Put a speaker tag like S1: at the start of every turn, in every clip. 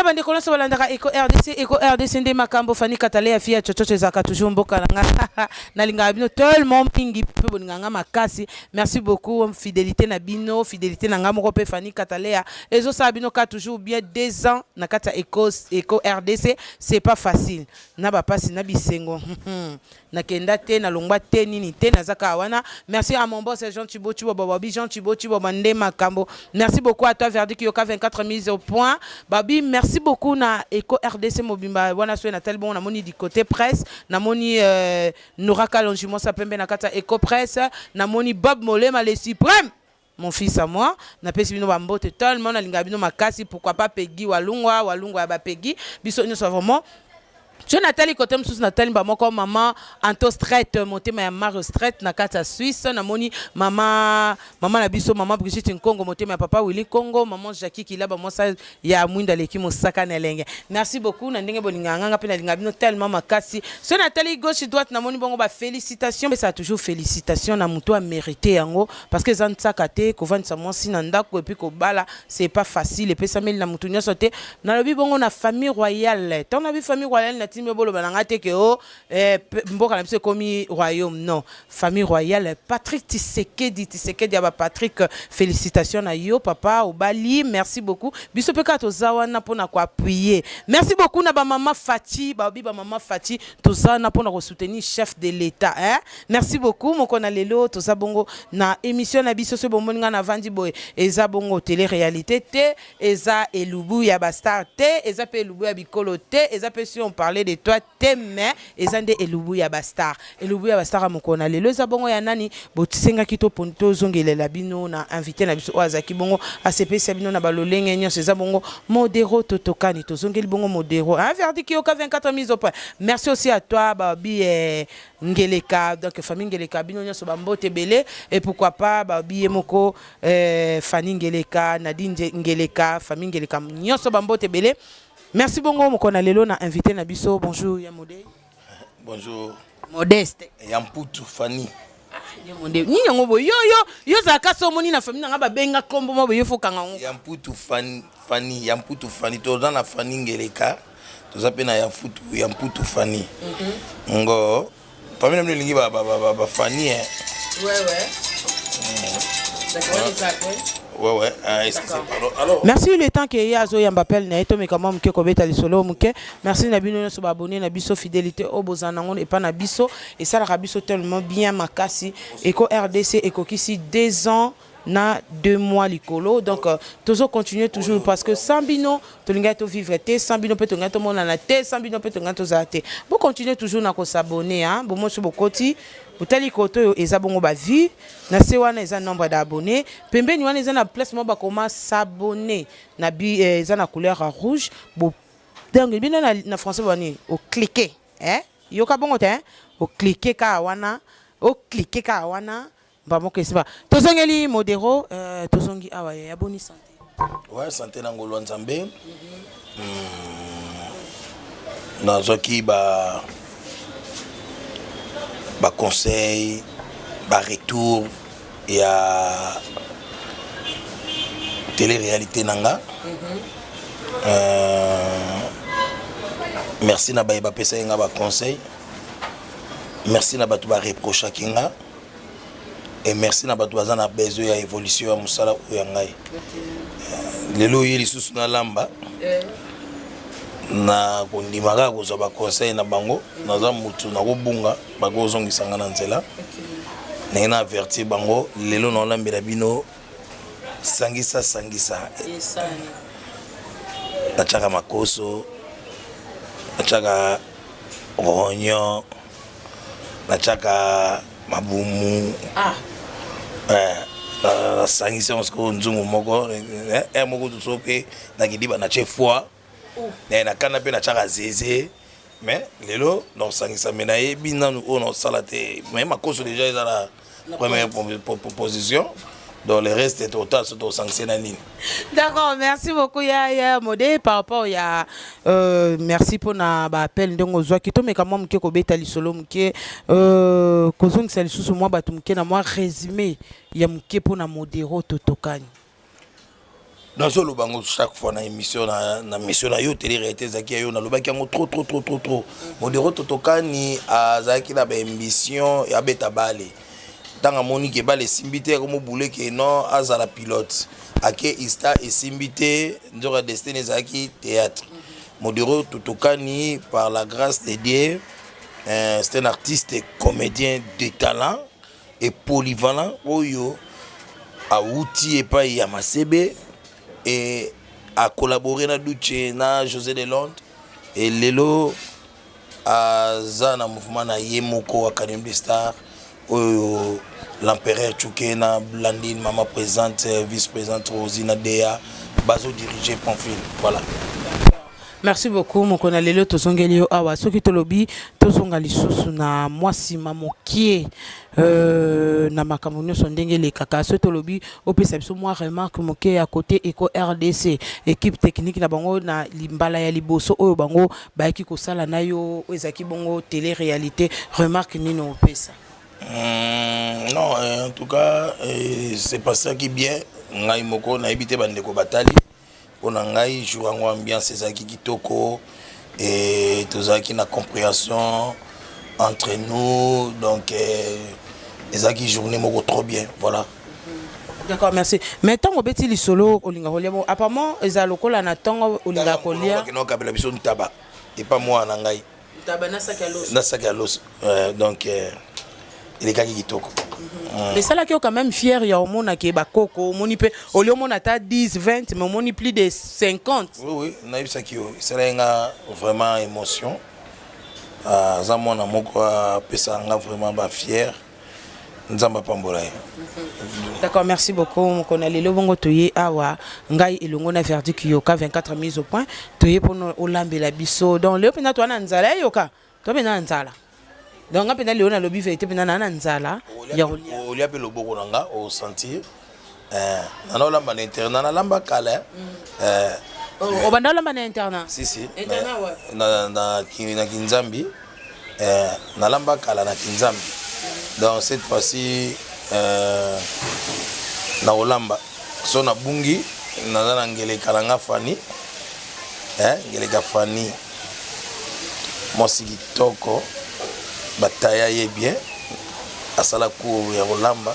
S1: Bandeko nyonso balandaka Eco RDC, Eco RDC nde makambo. Fani Katale ya fia chochocho, ezalaka toujours mboka na nga. Nalingaka bino tellement mingi mpe bolingaka nga makasi. Merci beaucoup, fidélité na bino, fidélité na nga moko mpe Fani Katalea ezosala bino ka toujours bien. 2 ans na kati ya Eco RDC, c'est pas facile, na bapasi na bisengo. Nakenda te, nalongwa te, nini te, naza kaka wana. Merci à mon boss Jean Thibaut Thibaut Babi, Jean Thibaut Thibaut nde makambo. Merci beaucoup à toi, Verdi Kiyoka 24 mises au point Babi. Merci beaucoup na Eco RDC mobimba wana. So natali bongo, namoni du côté presse, namoni Nora Kalonji Mwasa pembe na kati ya Eco Presse, namoni Bob Molema le suprême, mon fils à moi. Napesi bino bambote tellement, nalingaka bino makasi. Pourquoi pas Pegi Walungwa, Walungwa ya bapegi biso nyonso vraiment. So natali kote mosusu, natali bamoko, mama Anto Stret, motema ya Mario Stret na kati ya Suisse. Namoni mama na biso, mama Brigitte Nkongo, motema ya papa Willi Kongo, mama Jackie Kilaba, mwasa ya mwinda aleki mosaka na elenge. Merci beaucoup na ndenge bolingaka nganga mpe nalingaka bino tellement makasi. So natali gauche, droite, namoni bongo bafélicitation. Pesaka toujours félicitation na moto amérité yango, parce que eza ntsaka te kovandisa mwasi na ndako et puis kobala, c'est pas facile, epesameli na motu nyonso te. Nalobi bongo na famille royale. Ntango nabi famille royale, natimi boloba na nga te ke o mboka na biso ekomi royaume. Non, famille royale Patrick Tisekedi, Tisekedi ya baPatrick, félicitation na yo papa, obali. Merci beaucoup. Biso mpe kaka toza wana mpona koappuyer. Merci beaucoup na bamama Fati, babi bamama Fati, toza wana mpona kosoutenir chef de l'État, hein? Merci beaucoup. Moko na lelo toza bongo na émission na biso. So bomoni nga navandi boye, eza bongo télé réalité te, eza elubu ya bastar te, eza mpe elubu ya bikolo te, eza mpe si on parlait de toi te, mais eza nde elubu ya bastar. Elubu ya bastar ya mokolo na lelo eza bongo ya nani? Botisengaki tozongelela bino na invité na biso oyo azalaki bongo asepelisa bino na balolenge nyonso. Eza bongo Modero Totokani. Tozongeli bongo Modero, hein? Verdi Kiyoka 24 mise au point. Merci aussi à toi, babi Ngeleka, donc famille Ngeleka, bino nyonso bambote ebele. Et pourquoi pas babi ye moko Fani Ngeleka, Nadine Ngeleka, famille Ngeleka nyonso, bambote ebele. Merci bongo. Mokolo na lelo na invité na biso. Bonjour ya Mode.
S2: Bonjour.
S1: Modeste.
S2: Ya Mputu Fani.
S1: Nini yango boye? Yo ozalaka so omoni na famille nanga babenga kombo mo boye, yo fokanga yango.
S2: Ya Mputu Fani, Fani ya Mputu Fani. Toza na Fani Ngeleka, toza mpe na ya Mfutu, ya Mputu Fani. Ngo famille na bino elingi bafani.
S1: Ouais.
S2: Ouais, ah, excusez, pardon. Alors,
S1: merci. Le temps ke ye azoyamba appel na ye, tomeka mwa moke kobeta lisolo moke. Merci na bino nyonso baabonné na biso, fidélité oyo bozala nango epa na biso esalaka biso tellement bien makasi. Eco RDC ekokisi 2 ans na 2 mois likolo, donc tozo continuer toujours, parce que sans bino tolingaki tovivre te, sans bino mpe tolingaki tomonana te, sans bino mpe tolingaki tozala te. Bocontinue toujours na kos'abonner. Bomoso bokoti, botali koto oyo eza bongo bavue na se wana, eza nombre d'abonnés. Pembeni wana eza na place moko bakoma s'abonner na bi eza na couleur ya rouge. Bo donc bino na français bani oclique, eh? Yoka bongo te, hein? Oclique kaka wana, oclique kaka wana mbamoko esimba. Tozongeli Modero, tozongi awa ya boni santé?
S2: Ouais, santé na ngolu ya Nzambe. Nazwaki ba conseil, ba retour ya télé réalité na nga. Merci na baye bapesaki nga baconseil, merci na bato bareprochaki nga et merci na bato baza na besoin ya évolution ya mosala oyo ya ngai. Lelo oye lisusu nalamba na kondima kaka kozwa baconseil na bango. Naza motu nakobunga, bakozongisa nga na nzela. Ndenge na avertir bango, lelo naolambela bino sangisa sangisa. Natiaka makoso, natiaka rognon, natiaka mabumu. Nasangisi yango sikoyo nzungu moko moko so mpe nakidiba, natie foie na kanda mpe natiaka zeze. Mais lelo nakosangisa, me nayebi nanu oyo nakosala te. Mais makoso déjà eza na première position, donc le reste totala so tokosangisa na nini.
S1: D'accord, merci beaucoup ya Modé par rapport ya merci mpona baappel ndenge ozwaki. Tomeka mwa moke kobeta lisolo moke, kozongisa lisusu mwa bato moke na mwa résumé ya moke mpona Modero Totokani.
S2: Nazoloba yango chaque fois na émission na mission na yo télé réalité ezalaki ya yo. Nalobaki yango trop, trop, trop, trop, trop. Modero Totokani azalaki na baémission, abeta bale. Ntango amoni ke bale esimbi te, akomobule ke non, azala pilote. Ake ista, esimbi te. Nzoka destin ezalaki théâtre. Modero Totokani, par la grâce de Dieu, c'est un artiste et comédien de talent et polyvalent oyo awuti epai ya Masebe et acollaboré na Duce, na José de Londres, et lelo aza na mouvement na ye moko, Académie de Star, oyo l'empereur Tchuke na Blandine, mama présidente, vice présidente Rosina Dea bazodirige Pamphile. Voilà.
S1: Merci beaucoup. Mokolo na lelo tozongeli yo awa. Soki tolobi tozonga lisusu na mwa nsima mokie, na makambo nyonso ndenge elekaka, soki tolobi opesa biso mwa remarque moke ya côté Eco RDC, équipe technique na bango, na mbala ya liboso oyo bango bayaki kosala na yo, oyo ezalaki bongo télé réalité, remarque nini opesa?
S2: Non, en tout cas, c'est passaki bien. Ngai moko nayebi te, bandeko batali. Mpo na ngai, jour yango ambiance ezalaki kitoko et tozalaki na compréhension entre nous. Donc ezalaki journée moko trop bien, voilà.
S1: D'accord, merci. Mais ntango obeti lisolo, olinga kolia bo, apparemment eza lokola na ntongo olinga kolia.
S2: Bakende okabela biso ntaba epa mwana na ngai.
S1: Ntaba na saki ya loso.
S2: Na saki ya loso. Donc elekaki kitoko.
S1: Esalaki yo quand même fier ya omonaki bakoko, omoni mpe olie, omona ata 10, 20, mais omoni plus de 50.
S2: Oui, nayebisaki yo, esalaki nga vraiment émotion. Aza mwana moko apesaka nga vraiment bafier. Nzambe apambola ye.
S1: D'accord, merci beaucoup. Mokolo na lelo bongo toye awa, ngai elongo na Verdict Yoka 24 mise au point, toye mpona olambela biso. Donc lelo mpenza toa na nzala eyoka, to mpenza na nzala. Donc nga mpenza lelo nalobi vérité, mpenza naa na nzala ya kolia.
S2: Olia mpe loboko na nga, osentir nana olamba na internat, nalamba kala.
S1: Obanda olamba na internat?
S2: Si, si.
S1: Internat wapi?
S2: Na Kinzambi. Nalamba kala na Kinzambi. Donc cette fois-ci, na kolamba so nabungi, naza na ngeleka na nga Fani, ngeleka Fani, mwasi kitoko, bataya ye bien, asala cours ya kolamba.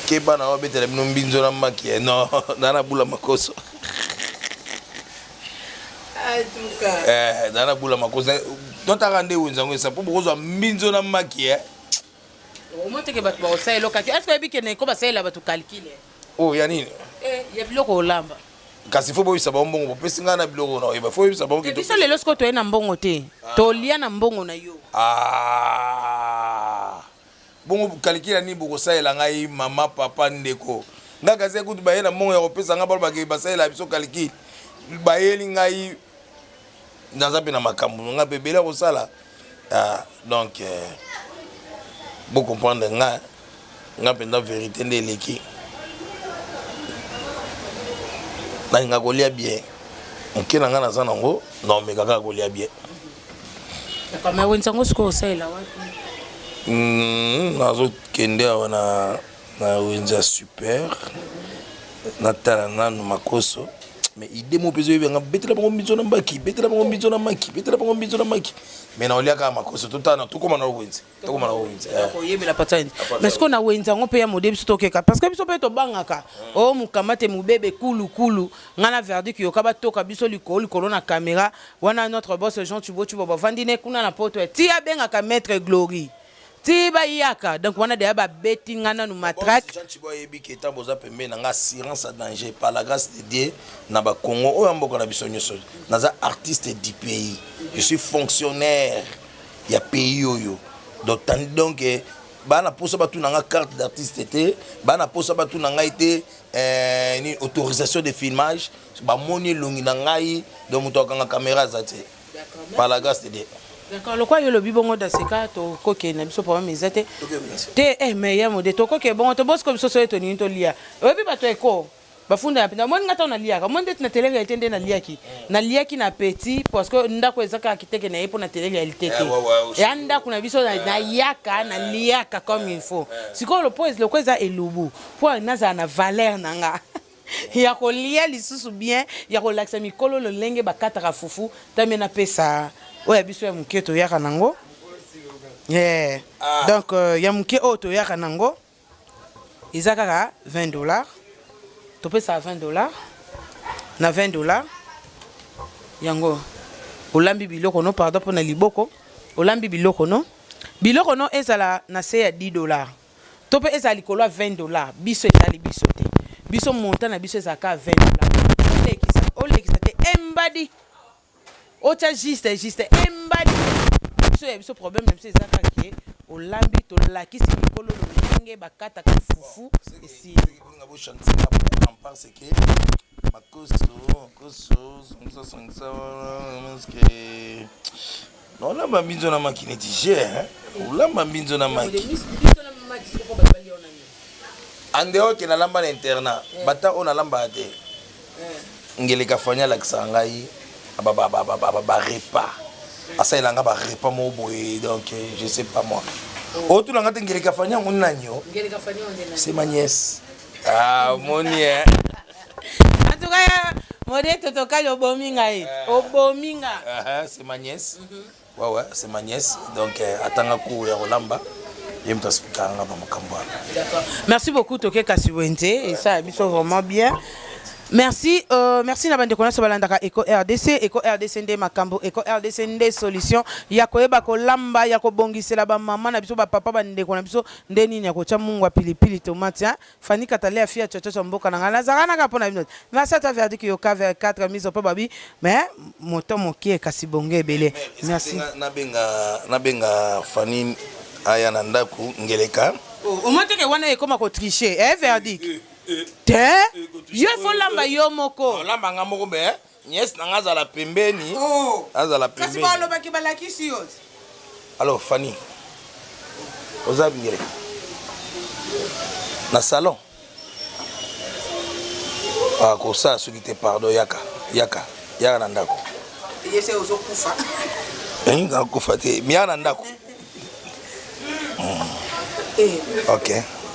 S2: Keba na babetela bino mbinzo na maki. Non, na nabula makoso. Na nabula makoso, totaka nde wenza yango esa mpo bokozwa mbinzo na maki.
S1: Omoteke bato bakosalela okaki. Est ce que oyebi kene ko basalela bato calcul?
S2: Oyo ya nini?
S1: Ya biloko olamba.
S2: Kasi fo boyebisa bango mbongo bopesi ngai na biloko na oyeba. Fo oyebisa bango.
S1: Biso lelo sikoyo toye na mbongo te, tolia na mbongo na yo.
S2: Ah. Bongo calcul ya nini bokosalela ngai? Mama, papa, ndeko, ngai kasi kutu baye na mbongo ya kopesa ngai, balobake basalela biso calcul. Bayeli ngai, naza mpe na makambo ngai mpe ebele ya kosala. Ah, donc bocomprendre ngai. Ngai mpenza, vérité nde eleki. Nalinga kolia bien moke na ngai, naza nango, naomeka kaka kolia bien.
S1: Mais wenza yango sikoyo osalela wapi?
S2: Nazokende awa na wenze ya super, natala nanu makoso. Mais idée mo mpenza oyebanga, betela bango mbinzo na mbaki, betela bango mbinzo na maki, betela bango mbinzo na maki. Mais na olia kaka makoso. Totala, tokóma na wenze, tokóma na wenze.
S1: Koyebela pata nini? Mais sikoyo na wenze yango mpe ya mode, biso tokeka parce que biso mpe tobangaka o mokama te, mobebe kulukulu. Ngai na Verdict Yoka batoka biso likolo likolo na caméra wana. Notre boss Jean Tubo Tubo bavandi ne kuna na poto, ti abengaka Maître Glory, ti bayaka. Donc wana deya babeti ngai nanu matraque.
S2: Jean Chibo ayebi ke ntango boza pembeni na nga, assurance à danger. Par la grâce de Dieu, na bakongo oyo ya mboka na biso nyonso, naza artiste du pays, je suis fonctionnaire ya pays oyo. Donc bana mposa batuna nga carte d'artiste te, bana mposa batuna ngai te ni autorisation de filmage. Bamoni elongi na ngai, donc moto akanga caméra aza te, par la grâce de Dieu.
S1: D'accord, lokwa yo olobi bongo, daseka tokokende na biso, problème eza te te. Mais ya mode, tokoke bongo, tobosko biso soki tolingi tolia. Oyebi bato eko bafunda mpenza. Omoni nga ntango naliaka, omoni ndeti na télé réalité nde naliaki na petit, parce que ndako eza kaka kiteke na ye mpo na télé réalité te, ya ndako na biso. Nayaka, naliaka comme il faut. Sikoyo po loko eza elubu, mpo nazala na valeur na nga. Ya kolia lisusu bien, ya kolakisa mikolo lolenge bakataka fufu, tamie napesa oyo ya biso ya moke toyaka nango. Yeah. Ah. Donc euh, ya moke oyo toyaka nango eza kaka 20 dollars. Topesaka 20 dollars. Na 20 dollars yango olambi biloko no, pardon mpona liboko, olambi biloko no, biloko no ezala na se ya 10 dollars to mpe ezala likolo ya 20 dollars. Biso etali biso te, biso montant na biso ezalaka 20 dollars. Olekisa, olekisa te, embadi otya juste juste, embadi. Biso ya biso, problème na biso eza kaka ke olambi, tolakisi mikolo lolenge bakataka fufu, esili.
S2: Parce que makoso koso songisa songisa wana, olamba mbinzo na maki neti je, olamba mbinzo na maki ande oke nalamba na internat, bata oyo nalambaka te. Ngeleka Fani alakisaka ngai barepas, asalelanga barepas moko boye. Donc je sais pas moi, otulanga te. Ngeleka Fani yango nani? O, c'est ma nièce. Ah, omoni
S1: e. En tout cas, Mode Totokali, obomi ngai, obomi nga.
S2: C'est ma nièce. Ouais, c'est ma nièce. Donc atanga cours ya kolamba, ye moto aexpliquaka nga bamakambo wana.
S1: D'accord, merci beaucoup. Toke kasi wenze, esala biso vraiment bien. Merci, merci na bandeko nyonso balandaka Eco RDC. Eco RDC nde makambo, Eco RDC nde solution ya koyeba kolamba, ya kobongisela bamama na biso, bapapa, bandeko na biso nde nini ya kotya mungwa, pilipili, tomate, hein? Fani Katale ya fia chochocho, mboka na ngai, nazalaka naka mpo na bino. Merci ata verdict yoka vers 4 mise mpo babi mais moto mokie kasi bongo ebele. Merci.
S2: Nabenga, nabenga Fani aya na ndako ngeleka.
S1: Omoi teke wana ekóma kotricher, eh, verdict te. Yo faut lamba yo moko.
S2: Olamba nga moko, mais nièce na nga azala pembeni, azala
S1: kasi pembeni. Balobaki balakisi yo.
S2: Alors Fani, oza ngeleka na salon, kosala soki te, pardon, yaka, yaka, yaka na ndako.
S1: Yese ozokufa.
S2: Nakufa te, miyaka na ndako. Ok,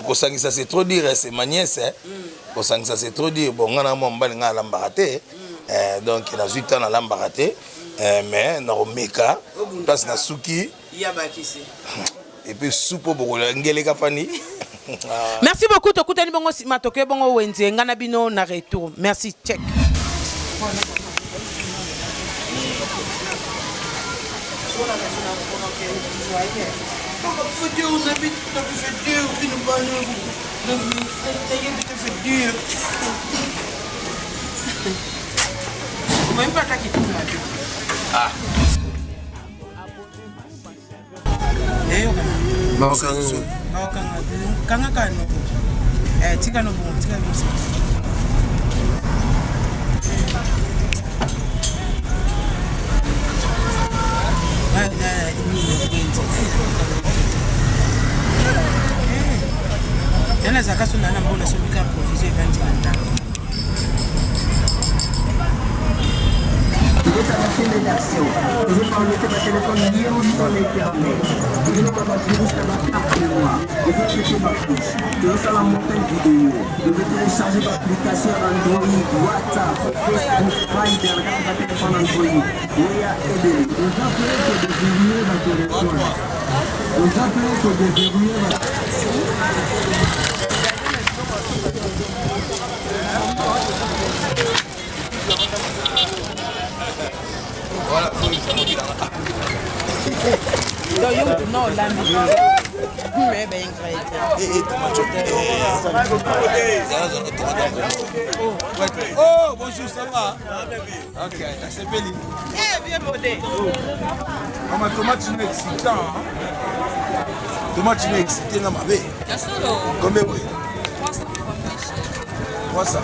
S2: kosangisa c'est trop dire, c'est ma nièce. Kosangisa c'est trop dire. Bon, nga na mwa mobali, nga alambaka te, donc nazwi ntan nalambaka te, mais nakomeka place nasuki.
S1: Ya bakisi.
S2: Et puis supu bokola ngeleka Fani.
S1: Merci beaucoup. Tokutani bongo nsima, toke bongo wenze, nga na bino na retour. Merci, check. Même pas qui
S2: Ah.
S1: Kanga kaka noko, tika no bongo, tika no. Yana azalaka so na na mbona soki provision evandi na ndako.
S3: Télécharger application Android, WhatsApp, Facebook, Viber, téléphone Android. Oya ebele. Oza mpe kodéverrouiller batelefone. Oza mpe kodéverrouiller.
S2: Voilà.
S1: Donc yo mutu na olambi me ba ingrédient.
S2: Eh, tomate. Oh, bonjour, ça va? Ok, nasepeli.
S1: Eh bien, modé.
S2: Mama, tomate no excitant. Tomate no excité nga mabe. Combien boye? 300.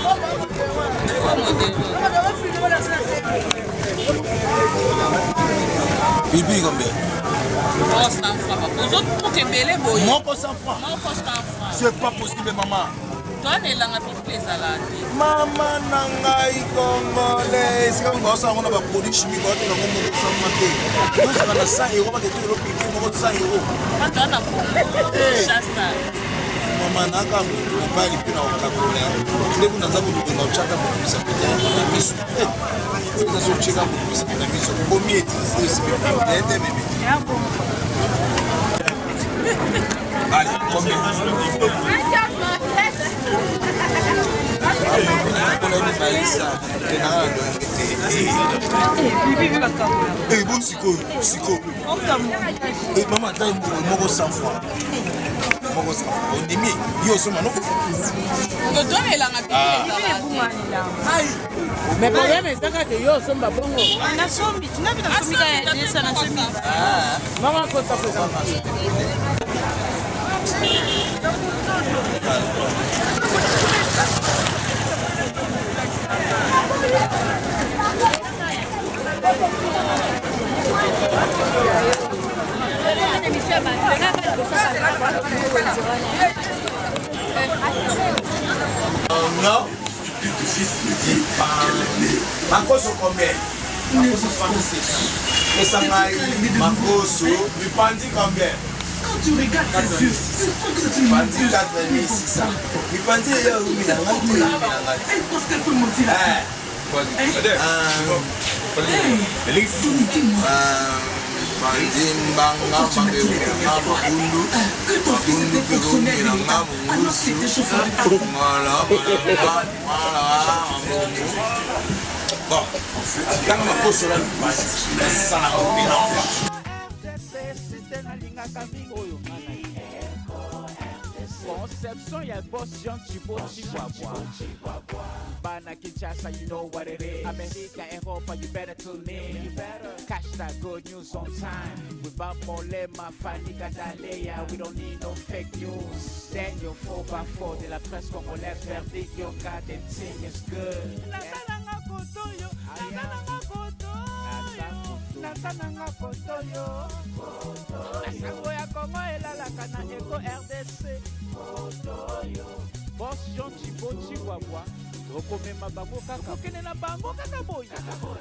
S2: Pipi combien?
S4: 300 francs. Ozotuka ebele boye.
S2: Moko 100 francs.
S4: Moko 100 francs.
S2: C'est pas possible, maman.
S4: Toana elanga pilipili ezala te.
S2: Mama na ngai congolais, esika ngo baosala ngo na baproduit chimique, baotenga ngo moko 100 francs te. Tozala na 100 euro, baketokelo pilipili moko 100 euro.
S4: Toa na Congo, shasta.
S2: Mama naka mobali mpe na kokakola nde kuna naza koluka otyaka moto misapi na miso. Eza so otyeka moto misapi na miso, obomi ete meme. Allez, combien? Bon, sikoyo sikoyo, mama, ata moko 100 fois, moko 100 fois, ondimi yo osomba noko.
S4: Tozolelanga.
S1: Mais problème eza kaka yo osomba bongo.
S4: Nasombi tingapi, nasombi kaka desa, nasombi.
S1: Mama kosa koza.
S2: Non. Makoso combien? Makoso 36. Esanga makoso mipandi combien?
S3: Quand tu regardes ses yeux, tu sens que c'est une
S2: Mipandi
S3: menteuse.
S2: 4600. Mipandi eya umi na ngai te, umi na ngai.
S3: Elle pense qu'elle peut mentir la Dis-moi
S2: Mipandi mbanga mbanga ewuminanga mabundu
S3: que ton fils
S2: mabundu
S3: était
S2: mpe
S3: fonctionnaire de
S2: ewuminanga
S3: l'État alors qu'il
S2: mongusu
S3: était chauffeur de taxi.
S2: Voilà, voilà, bon, tanga makoso na mipandi nasalaka mpena.
S5: Conception ya boss Jean Chibo Chihuahua. Bana Kinshasa, you know what it is. America, Europa, you better tune in. You better catch that good news on time. Without Molema, Fanny Gadalea, we don't need no fake news. Daniel 4x4 de la presse congolaise, verdict, yo, God, the team is good.
S6: Nasalanga kotoyo, nasalanga kotoyo, nasalanga kotoyo. Sango ya Kongo elalaka na Eko RDC.
S5: Boss Jean Chibo Chihuahua. Tokomema bango kaka,
S6: tokokende na bango kaka boye,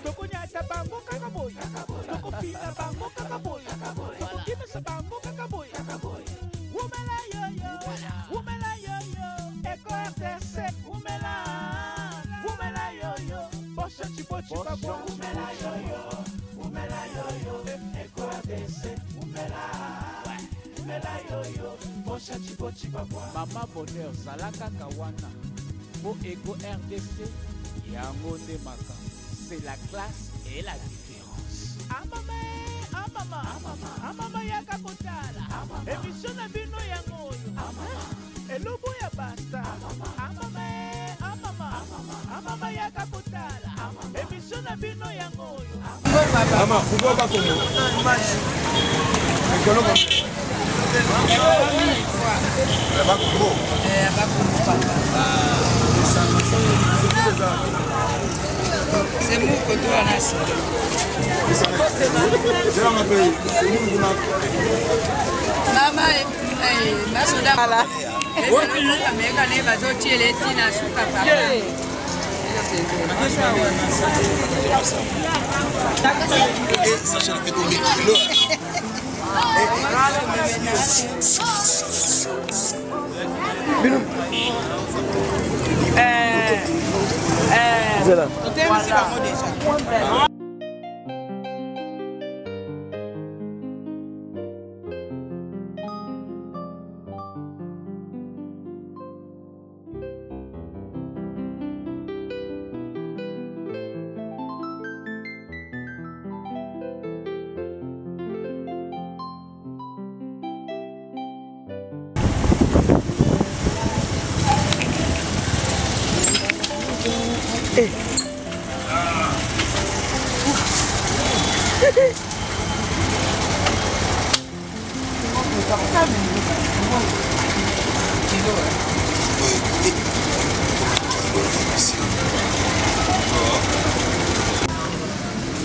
S6: tokonyata bango kaka boye, tokopina bango kaka boye, tokokimisa bango kaka boye. Wumela yoyo, wumela yoyo, Eko RDC, wumela, wumela yoyo, Boss Jean Chibo Chihuahua, wumela yoyo, wumela yoyo, Eko RDC, wumela, wumela yoyo, Boss Jean Chibo Chihuahua.
S5: Mama Bonheur, zala kaka wana po Ego RDC yango nde makambo. C'est la classe et la différence.
S6: Amama, amama, amama, yaka kotala émission na bino yango oyo, elobo ya basta. Amama, amama, amama, yaka kotala émission na bino yango oyo.
S2: Mama, fugo bakongo. Ekolo bakongo.
S4: C'est muko tu anasi. Mama, basoda ameka ne bazotiela etina suka papa.
S2: Eh, Sacha fait combien de kilos?
S1: Totemisi bango déjà.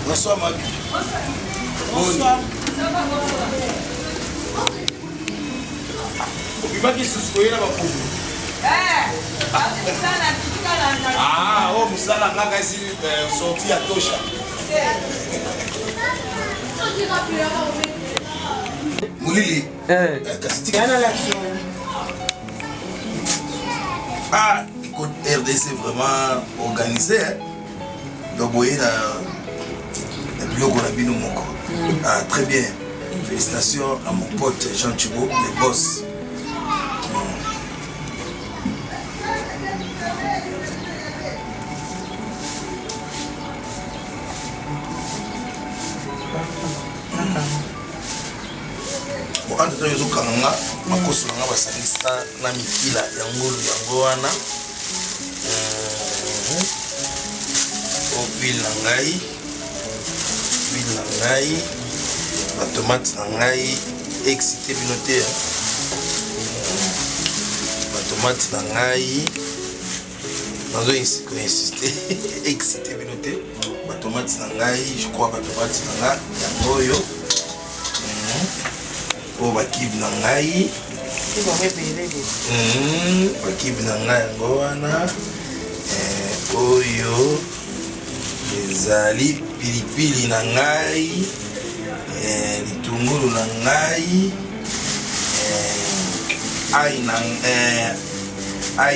S2: Bonsoir, Mabi.
S1: Bonsoir.
S2: Obimaki susu koyela bapuku. Ah, oyo mosala nga kasi sorti ya tosha. Molili. Kasi tika. Ah, écoute, RDC vraiment organisé. Hein? Donc, vous voyez, la, la biloko na bino moko. Ah, très bien. Félicitations à mon pote Jean Thibault, le boss. Bon, entre temps, ezokanga nga makoso na nga basangisa na mikila ya ngulu yango wana o huile na ngai huile na ngai batomate na ngai excite bino te batomate na ngai nazo koinsiste excite bino te batomate na ngai je crois batomate na ngai yango oyo oyo bakibe na ngai bakibe na ngai yango wana oyo ezali pilipili na ngai litungulu na ngai ai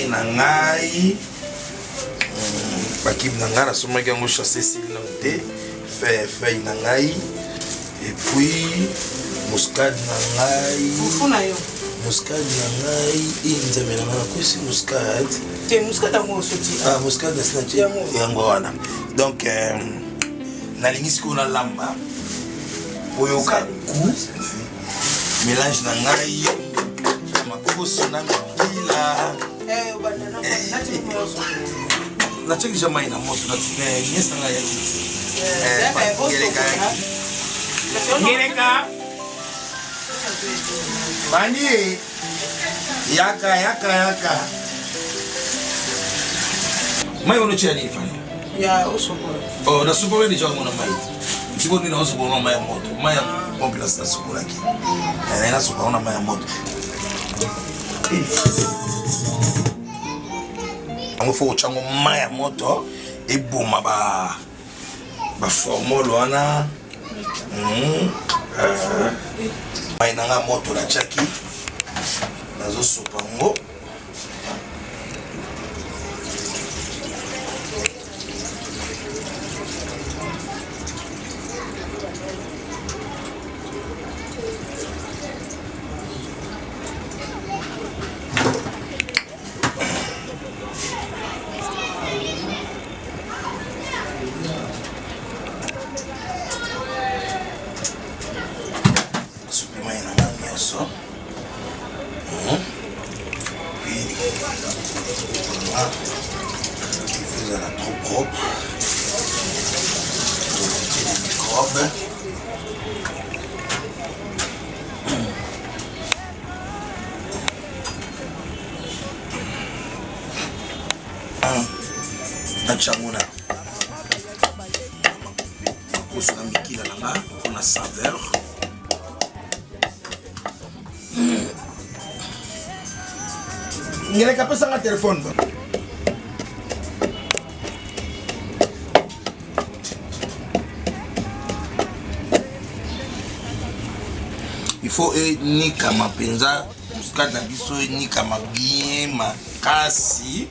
S2: na ngai bakibe na ngai nasombaki yango chasse esili nano te feuille na ngai et puis muscade na ngai
S1: fufu na yo
S2: muscade na ngai e nzambe na ngai nakwesi muscade
S1: te muscade yango osoti
S2: ah muscade nasi natie yango wana donc nalingi sikoyo nalamba oyoka ku mélange na ngai ya makoso na mikila natiaki deja mai na moto nyesa ngai yaki ngeleka bani yaka yaka yaka mai wana otia nini fani
S1: ya osokola
S2: oh nasukolaki deja yango na mai sikoyo nini naosukola na mai ya moto mai ya pompe nasukolaki nasukola na mai ya moto yango fo kotya yango mai ya moto eboma ba baformole wana mai na nga moto natyaki nazosopa yango Sopi mai na nga nyonso. Puis, il faut ezala trop propre pour éviter les microbes. Natya yango na makoso na mikila na nga mpona saveur. Ngeleka apesanga telefone. Il faut enikama mpenza muscade na biso enikama bien makasi.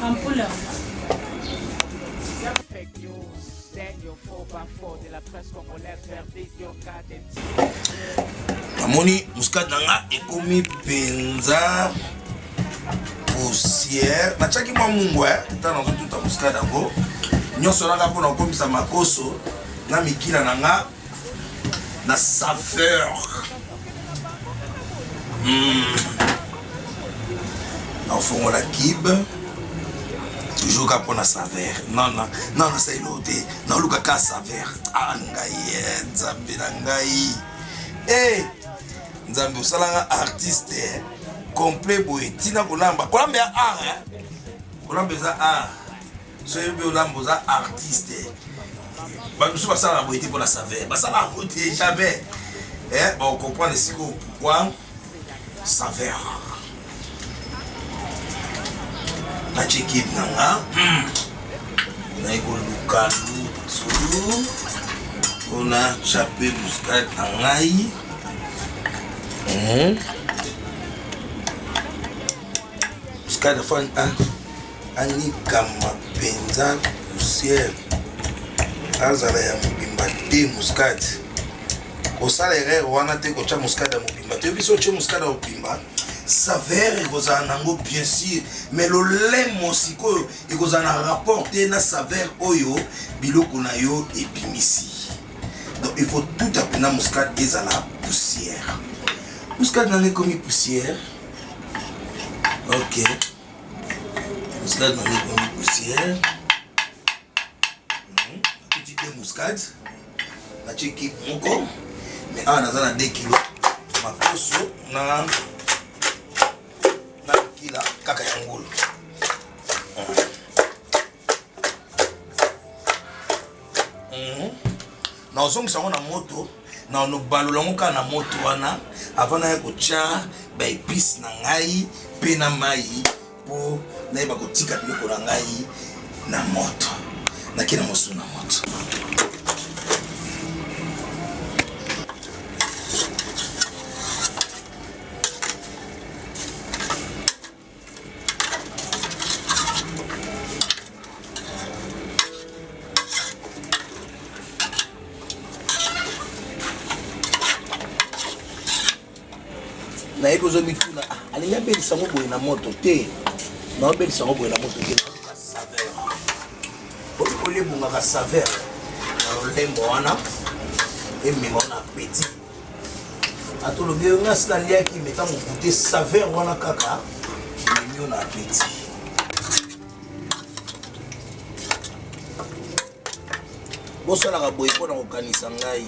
S1: Ampoule.
S2: Namoni muscade na nga ekomi mpenza poussière. Natiaki mwa mungwa ntango nazotuta muscade yango nyonso nanga mpona kokomisa makoso na mikila na nga na saveur. Nakofongola kibe toujours kaka mpona saveur. Non, non, non, nasali eloko te, naoluka kaka saveur. Ah ngai nzambe na ngai e nzambe osalanga artiste complet boye ntina kolamba kolamba ya art kolamba eza art. Soki oyebi olamba oza artiste. Bato mosusu basalaka boye te mpona saveur, basalaka yango te jamais. Bakokomprendre sikoyo pourquoi saveur. Natie kibe na nga, naye koluka lutu. Mpona tya mpe muscade na ngai. Muscade fo anikama mpenza poussière, azala ya mobimba te. Muscade, kosala erreur wana te, kotya muscade ya mobimba te. Biso otye muscade ya mobimba, saveur ekozala nango bien sûr, mais lolemo sikoyo ekozala na rapport te na saveur oyo biloko na yo ebimisi. Donc il faut tout apena muscade ezala poussière. Muscade nanga ekomi poussière. Ok, muscade nanga ekomi poussière. Natuti te muscade, natie kipe moko, mais awa naza na 2 kilo makoso na kila kaka ya ngulu. Nazongisa yango na moto, na nobalola yango kaka na moto wana avant naya kotya baepice na ngai mpe na mai, mpo nayeba kotika biloko na ngai na moto. Nake na mosu na moto. Nayebi ozomituna, ah, alingi abelisa yango boye na moto te. Naobelisa yango boye na moto te, naluka saveur. Oyo ebongaka saveur na lolembo wana, emema wana appétit. Ata olobi oyo nga si naliaki, me ntango goûte saveur wana kaka, ememi yo na appétit. Bosalaka boye mpo na kokanisa ngai.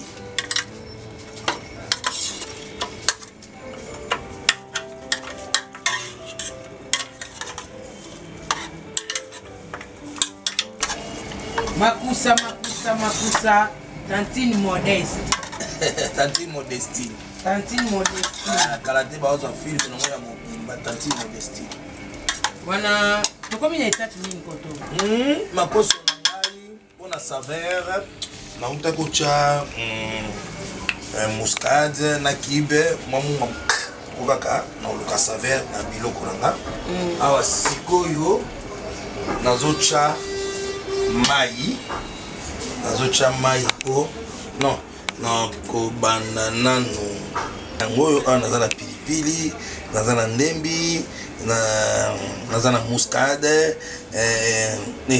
S1: Makusa, makusa, makusa, tantine Modeste.
S2: Tantine Modestine.
S1: Tantine Modestine.
S2: Ah, kala te baozwa filme nango ya mobimba, tantine Modestine.
S1: Wana tokomi na etape nini koto?
S2: Makoso na ngai mpona saveur, nauta kotya muscade na kibe, mwa munga po kaka na koluka saveur na biloko na nga. Awa sikoyo nazotya mai, nazotya mai po non, nakobanda nanu yango oyo. Awa naza na pilipili, naza na ndembi, naza na muscade,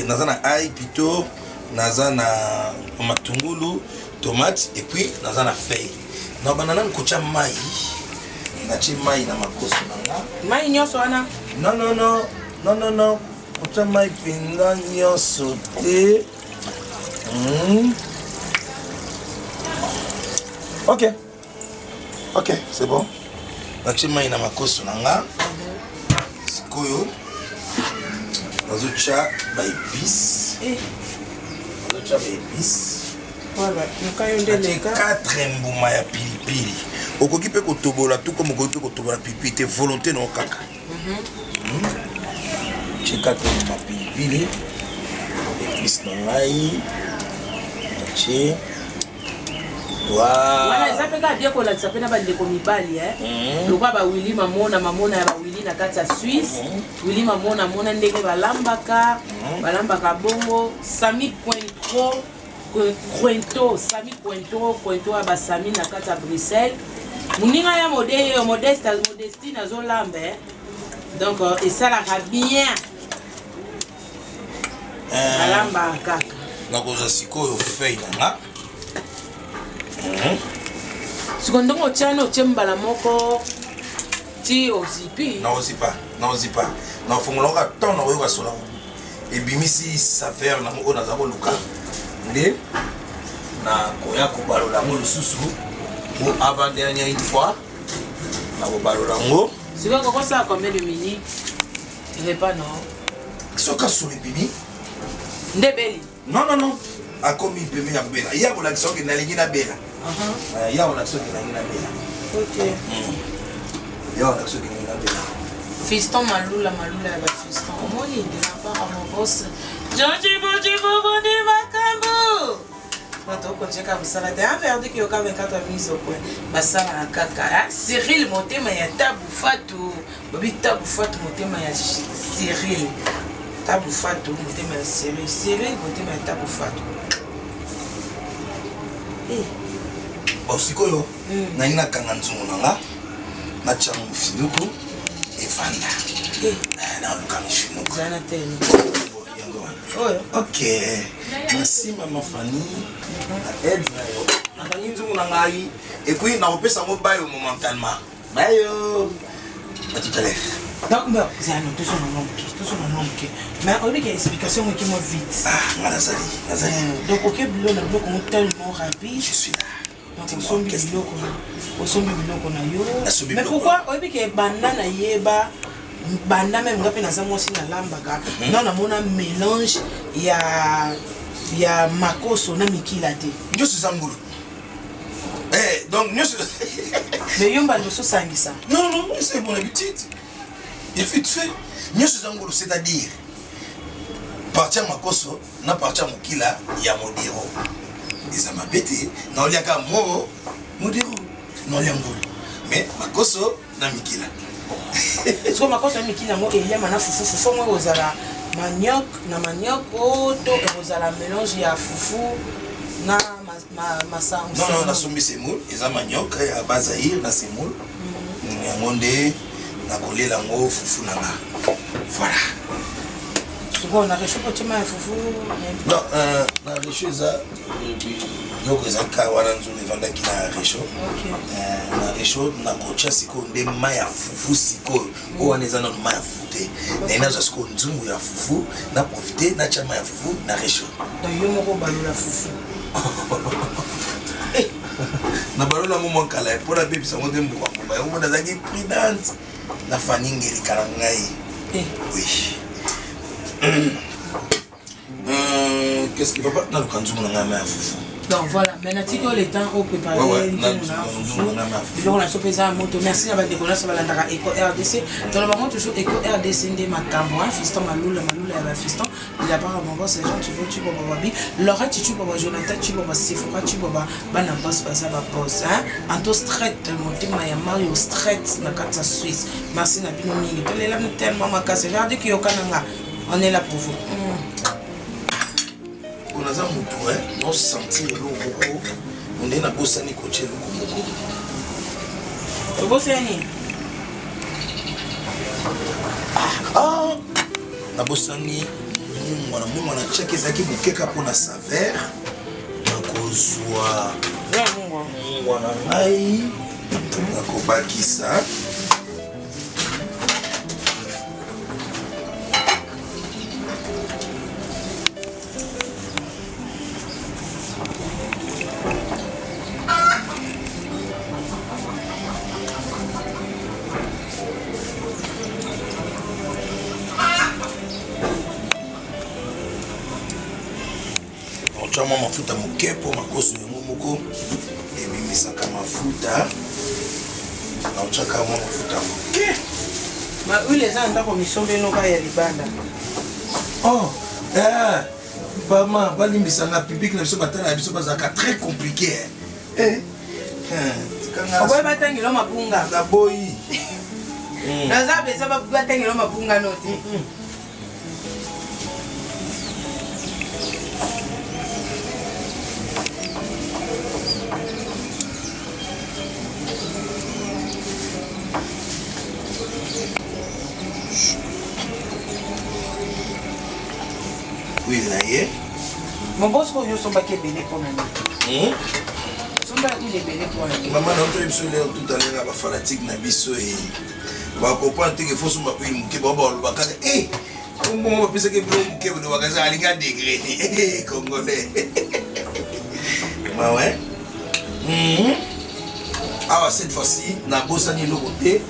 S2: naza na ail plutôt, naza na matungulu, tomate, et puis naza na feuille. Nakobanda nanu kotya mai. Natie mai na makoso na nga.
S1: Mai nyonso wana?
S2: Non, non, non, non, non, non, kotya mai mpenza nyonso te. Ok, ok, c'est bon. Natie mai na makoso na nga. Sikoyo nazotya baépice, nazotya baépice. Natie 4 mbuma ya pilipili. Okoki mpe kotobola tu comme okoki mpe kotobola pilipili te, volonté na yo kaka. Tie 4 mbuma pilipili, épice na ngai natie.
S1: Wana eza mpe kaka bien kolakisa mpe na bandeko mibali lokola bawili mamona, mamona ya bawili na kati ya Suisse. Wili mamona, mona ndenge balambaka, balambaka bongo. Sami Pointro Cointo, Sami Cointo, Cointo ya basami na kati ya Bruxelles, moninga ya mode Modeste, Modestine azolamba. Donc esalaka bien, balambaka kaka.
S2: Nakozwa sikoyo feuille na nga.
S1: Siko ndenge otiani, otie mbala moko ti ozipi?
S2: Naozipa, naozipa, nafongola kaka ntango nakoyoka sola ebimisi saveur nango oyo naza koluka, nde nakoya kobalola yango lisusu po avant dernière une fois nakobalola yango.
S1: Sikoyo kokosala combien de minutes repas no?
S2: Soki asolo ebimi
S1: nde beli?
S2: Non, non, non, akomi pembeni ya kobela, ya kolakisa oke nalingi nabela, ya kolakisa oke nalingi nabela. Ya kolakisa oke nalingi nabela.
S1: Fiston Malula, Malula ya bafiston, omoni de la part ya mobos Georgi Bojibobondi makambo. Donc tokocontinue kaka mosala te. Un verdict yoka 24 mise au point. Basalaka kaka. Cyril motema ya Tabu Fatu. Babi Tabu Fatu motema ya Cyril. Tabu Fatu motema ya Cyril. Cyril motema ya Tabu Fatu. Eh.
S2: Bon sikoyo nangi nakanga nzungu na nga natya mofinuku efanda.
S1: Eh.
S2: Naluka mofinuku.
S1: Zana tena.
S2: Yango wana.
S1: Oyo.
S2: Ok, merci mama Fanny na aide na yo. Nakangi nzungu na ngai et puis nakopesa yango bayo momentanément. Bayo. À tout à l'heure.
S1: Donc, non, zana tozonga mwa moke, tozonga mwa moke. Mais oyebi ke explication ngo eke mwa vite.
S2: Ah, nga nazali, nazali.
S1: Donc oke bilo na biloko ngo tellement rapide.
S2: Je suis là.
S1: Donc osombi biloko, osombi biloko na yo.
S2: Nasombi
S1: Mais
S2: biloko.
S1: pourquoi oyebi ke banda nayeba banda meme nga mpe naza mwasi nalambaka nga namona mélange ya makoso na mikila te.
S2: Nyonso eza ngulu. Eh, donc nyonso.
S1: Mais yo mbala liboso osangisa.
S2: Non, non, c'est mon habitude. Et vite fait, nyonso eza ngulu, c'est-à-dire parti ya makoso na parti ya mokila ya modero eza mabe te, naoliaka mo modero naolia ngulu mais makoso na mikila.
S1: Sikoyo makoso ya mikila yango eliama na fufu, fufu yango ekozala manioc na manioc o to ekozala mélange ya fufu na masango?
S2: Non, non, nasombi semoule, eza manioc ya bazaïre na semoule. Yango nde nakolela yango fufu na nga. Voilà.
S1: Sikoyo na réchaud kotima ya fufu?
S2: Non, na réchaud eza biloko eza ka wana, nzungu evandaki na réchaud. Na réchaud nakotya sikoyo nde mai ya fufu. Sikoyo oyo wana eza nano mai ya fufu te, naye nazwa sikoyo nzungu ya fufu, na profite natya mai ya fufu na réchaud.
S1: Donc yo moko obalola fufu?
S2: Na balola yango mwa kala mpo nabebisa yango te, mbuka mbuka yango mpo nazalaki prudente na Fani Ngelika na ngai. Oui. Qu'est-ce qui va pas? Naluka nzungu na ngai, mai ya fufu.
S1: Donc voilà, mais natiki oyo le temps opréparé nzungu na fufu, biloko na so mpe eza ya moto. Merci na bandeko nyonso balandaka Eco RDC. Toloba bango toujours Eco RDC nde makambo. Fiston Malula, Malula ya bafiston de la part ya bango, sergent Chivo Chiboba, babi Laurent Chichiboba, Jonathan Chiboba, Sephora Chiboba, bana bos baza babos Anto Stret motema ya Mario Stret na kati ya Suisse. Merci na bino mingi, tolela tellement makasi. Verdi kiyoka na nga, on est là pour vous.
S2: Oyo naza motu naosentir eloko moko onde nabosani kotia eloko moko.
S1: Tobosani?
S2: Ah, nabosani mungwa na mungwa natiaki, ezalaki mokeka mpona saveur. Nakozwa mungwa na ngai, nakobakisa. Otya mwa mafuta moke mpo makoso yango moko ebimisaka mafuta. Naotyaka mwa mafuta moke.
S1: Ma huile eza na ndako, misombe enoka ya libanda.
S2: Oh, eh, mama, balimbisanga, public na biso batala ya biso bazalaka très compliqué. Eh, eh,
S1: oboyi batangelo mabunga?
S2: Naboyi.
S1: Naza beza batangelo mabunga no te.
S2: Huile na ye.
S1: Mobosiko oyo osombaki ebele mpona nini? Osomba huile ebele mpona nini?
S2: Mama, na biso lelo tout à l'heure na bafanatique na biso e bacomprendre te ke faut somba huile moke. Bao baloba kaka e mbongo bapesaki biloko moke, bolobaka eza alingi adegré congolais mawe. Awa cette fois-ci nabosani eloko te,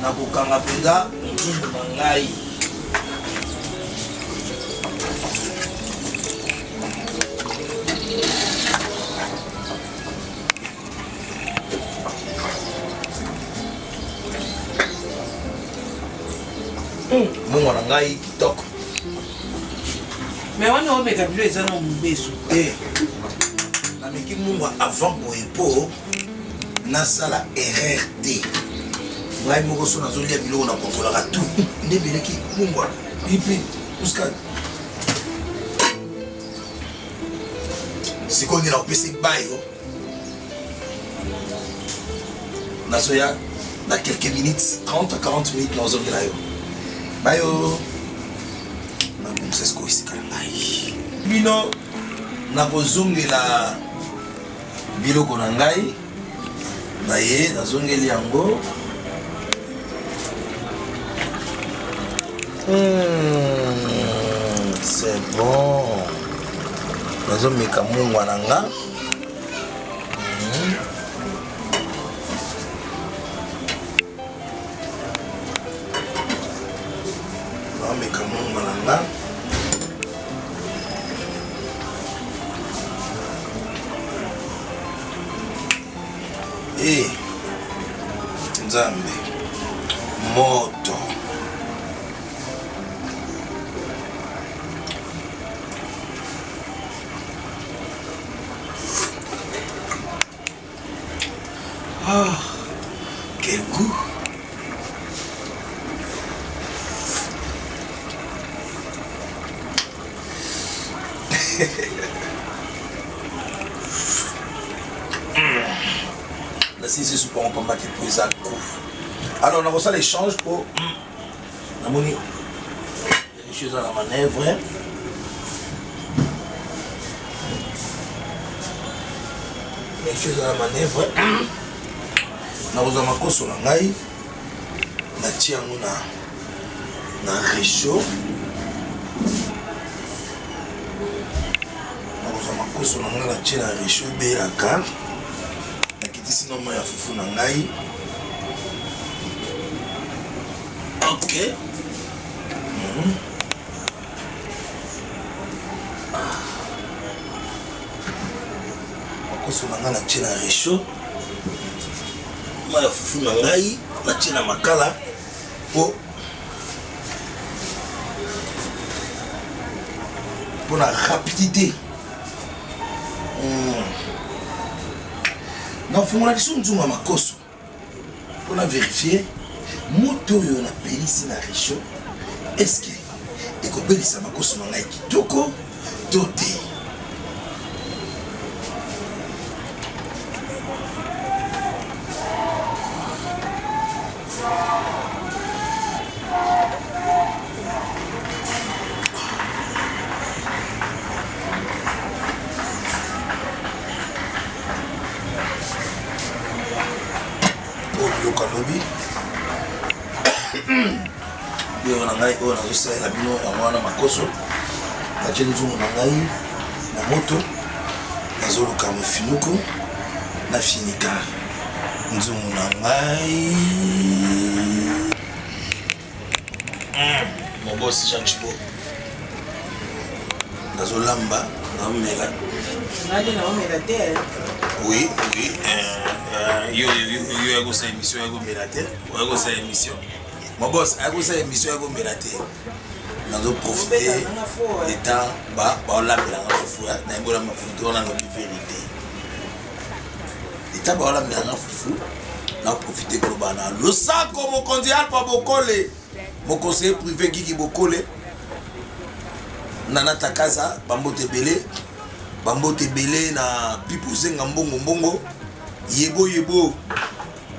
S2: nakokanga mpenza nzungu na ngai. Mungwa na ngai kitoko.
S1: Mais wana omeka bilo eza na mobeso.
S2: Te. Nameki mungwa avant boye po nasala erreur te. Ngai moko so nazolia biloko na kontrolaka tout. Nde beleki mungwa, pilipili, muscade. Sikoyo nde nakopesa bayo. Nazoya na quelques minutes, 30 à 40 minutes nazongela yo. Bayo. Nabongisa sikoyo esika na ngai. Bino nakozongela biloko na ngai na ye nazongeli yango hmm, c'est bon nazomeka mungwa na nga hmm. Nameka mungwa na nga. Eh, Nzambe moto Ah, quel goût! Nasilisi supu yango pamba te mpo eza goût. Alors nakosala échange mpo namoni Je suis à la manœuvre. Je suis à la manœuvre. Nakozwa makoso na ngai natie yango na na réchaud nakozwa makoso na ngai natie na réchaud ebelaka nakitisi na mai ya fufu na ngai ok Makoso na ngai natie na rechaud, mai ya fufu na ngai natie na makala mpo mpo na rapidité. Hmm. Nafungola lisusu nzungu ya makoso mpo na verifier moto oyo napelisi na rechaud eske ekobelisa makoso na ngai kitoko to te. Oyo biloko ya lobi biloko na ngai oyo nazosalela bino yango wana makoso natie nzungu na ngai na moto nazoluka mofinuku nafinika nzungu na ngai Mon boss Jean Chibo. Nazolamba, naomela.
S1: Ngai naomela te.
S2: Oui, oui. Euh, yo yo yo ya kosala émission ya komela te. Oya kosala émission. Mon boss, aya kosala émission ya komela te. Nazo profiter étant ba baolambela nga fufu, nayebi olamba fufu te wana lobi vérité. Eta baolambela nga fufu na profite koloba na losako mokonzi Alpha Bokole mon conseiller privé Gigi Bokole Nana Takaza bambote ebele bambote ebele na Pipo Zenga mbongo mbongo yebo yebo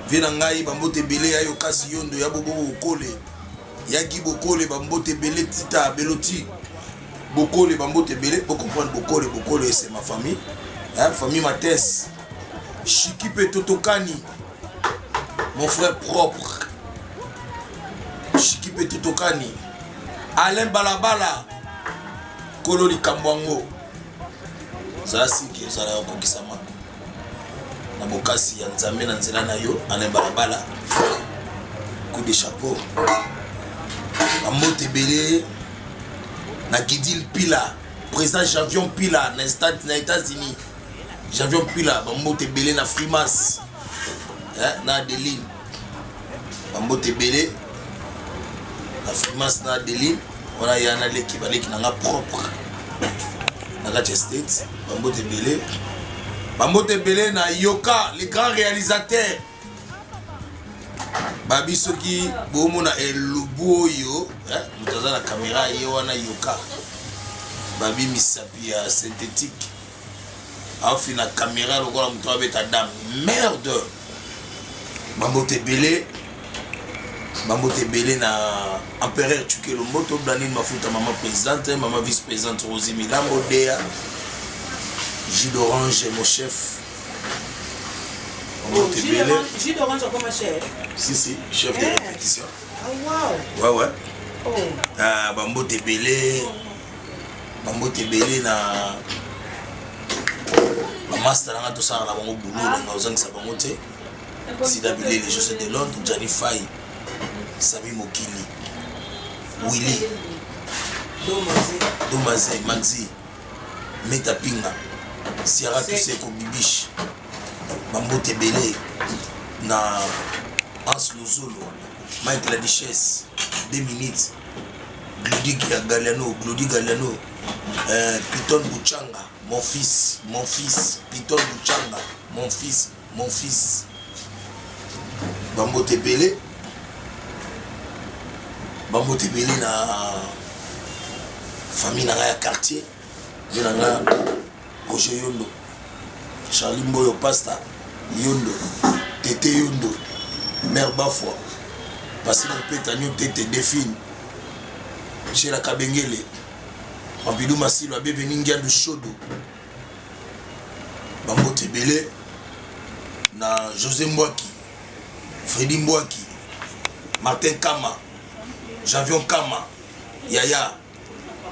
S2: vie na ngai bambote ebele ya yokasi yondo ya bobo Bokole ya Gi Bokole bambote ebele Tita Beloti Bokole bambote ebele bocomprendre Bokole Bokole c'est ma famille hein, famille Matès Chiki pe Totokani mon frère propre Chiki pe Totokani Alain Balabala kolo likambo yango zala siki ozala ya kokisama na bokasi ya Nzambe na nzela na yo Alain Balabala coup de chapeau bambote ebele na Gidil Pila président Javion Pila na États-Unis Javion Pila bambote ebele na Frimas eh, na Adeline bambote ebele na Frimas na Adeline wana ya na leki baleki na nga propre na kati ya state bambote ebele. Bambote ebele na Yoka, le grand réalisateur. Babi soki bomona elubu oyo, eh, moto aza na kamera ye wana Yoka. Babi misapi ya synthétique. Afina kamera lokola moto abeta dame. Merde. Bambote ebele. Bambote ebele na Empereur Tshukelo Mboto, Blandine Mafuta, maman présidente, maman vice-présidente Rosie Milambo, Dea, Jus d'orange, mon chef. Bambote ebele.
S1: Jus d'orange akoma chef.
S2: Si, si, chef de répétition.
S1: Ah, wow.
S2: Ouais, ouais.
S1: Oh.
S2: Ah, bambote ebele. Bambote ebele na bamaster nanga tosala na bango boulot, nanga ozangisa bango te. Sida Bilele, José de Londres, Gianni Faye, Sami Mokili, Willy, Domaze, Maxi, Meta Pinga, Sierra Tuseko, Bibiche, Bambote Ebele, na Hans Luzolo, Mike La Duchesse, 2 minutes, Glody Galliano, Glody Galliano, Piton Bouchanga, mon fils, mon fils, Piton Bouchanga, mon fils, mon fils. Bambote Ebele, Bambote Ebele na famille na ya quartier, ye na nga Roger Yondo, Charlie Mboyo Pasta Yondo, Tete Yondo, Mère Bafwa, Passi Mopeta Nyo Tete Define, Sheila Kabengele, Pampidou Masilo, Abebe Ningiandu Shodo, Bambote Ebele na José Mbwaki, Freddy Mbwaki, Martin Kama, Javion Kama, Yaya,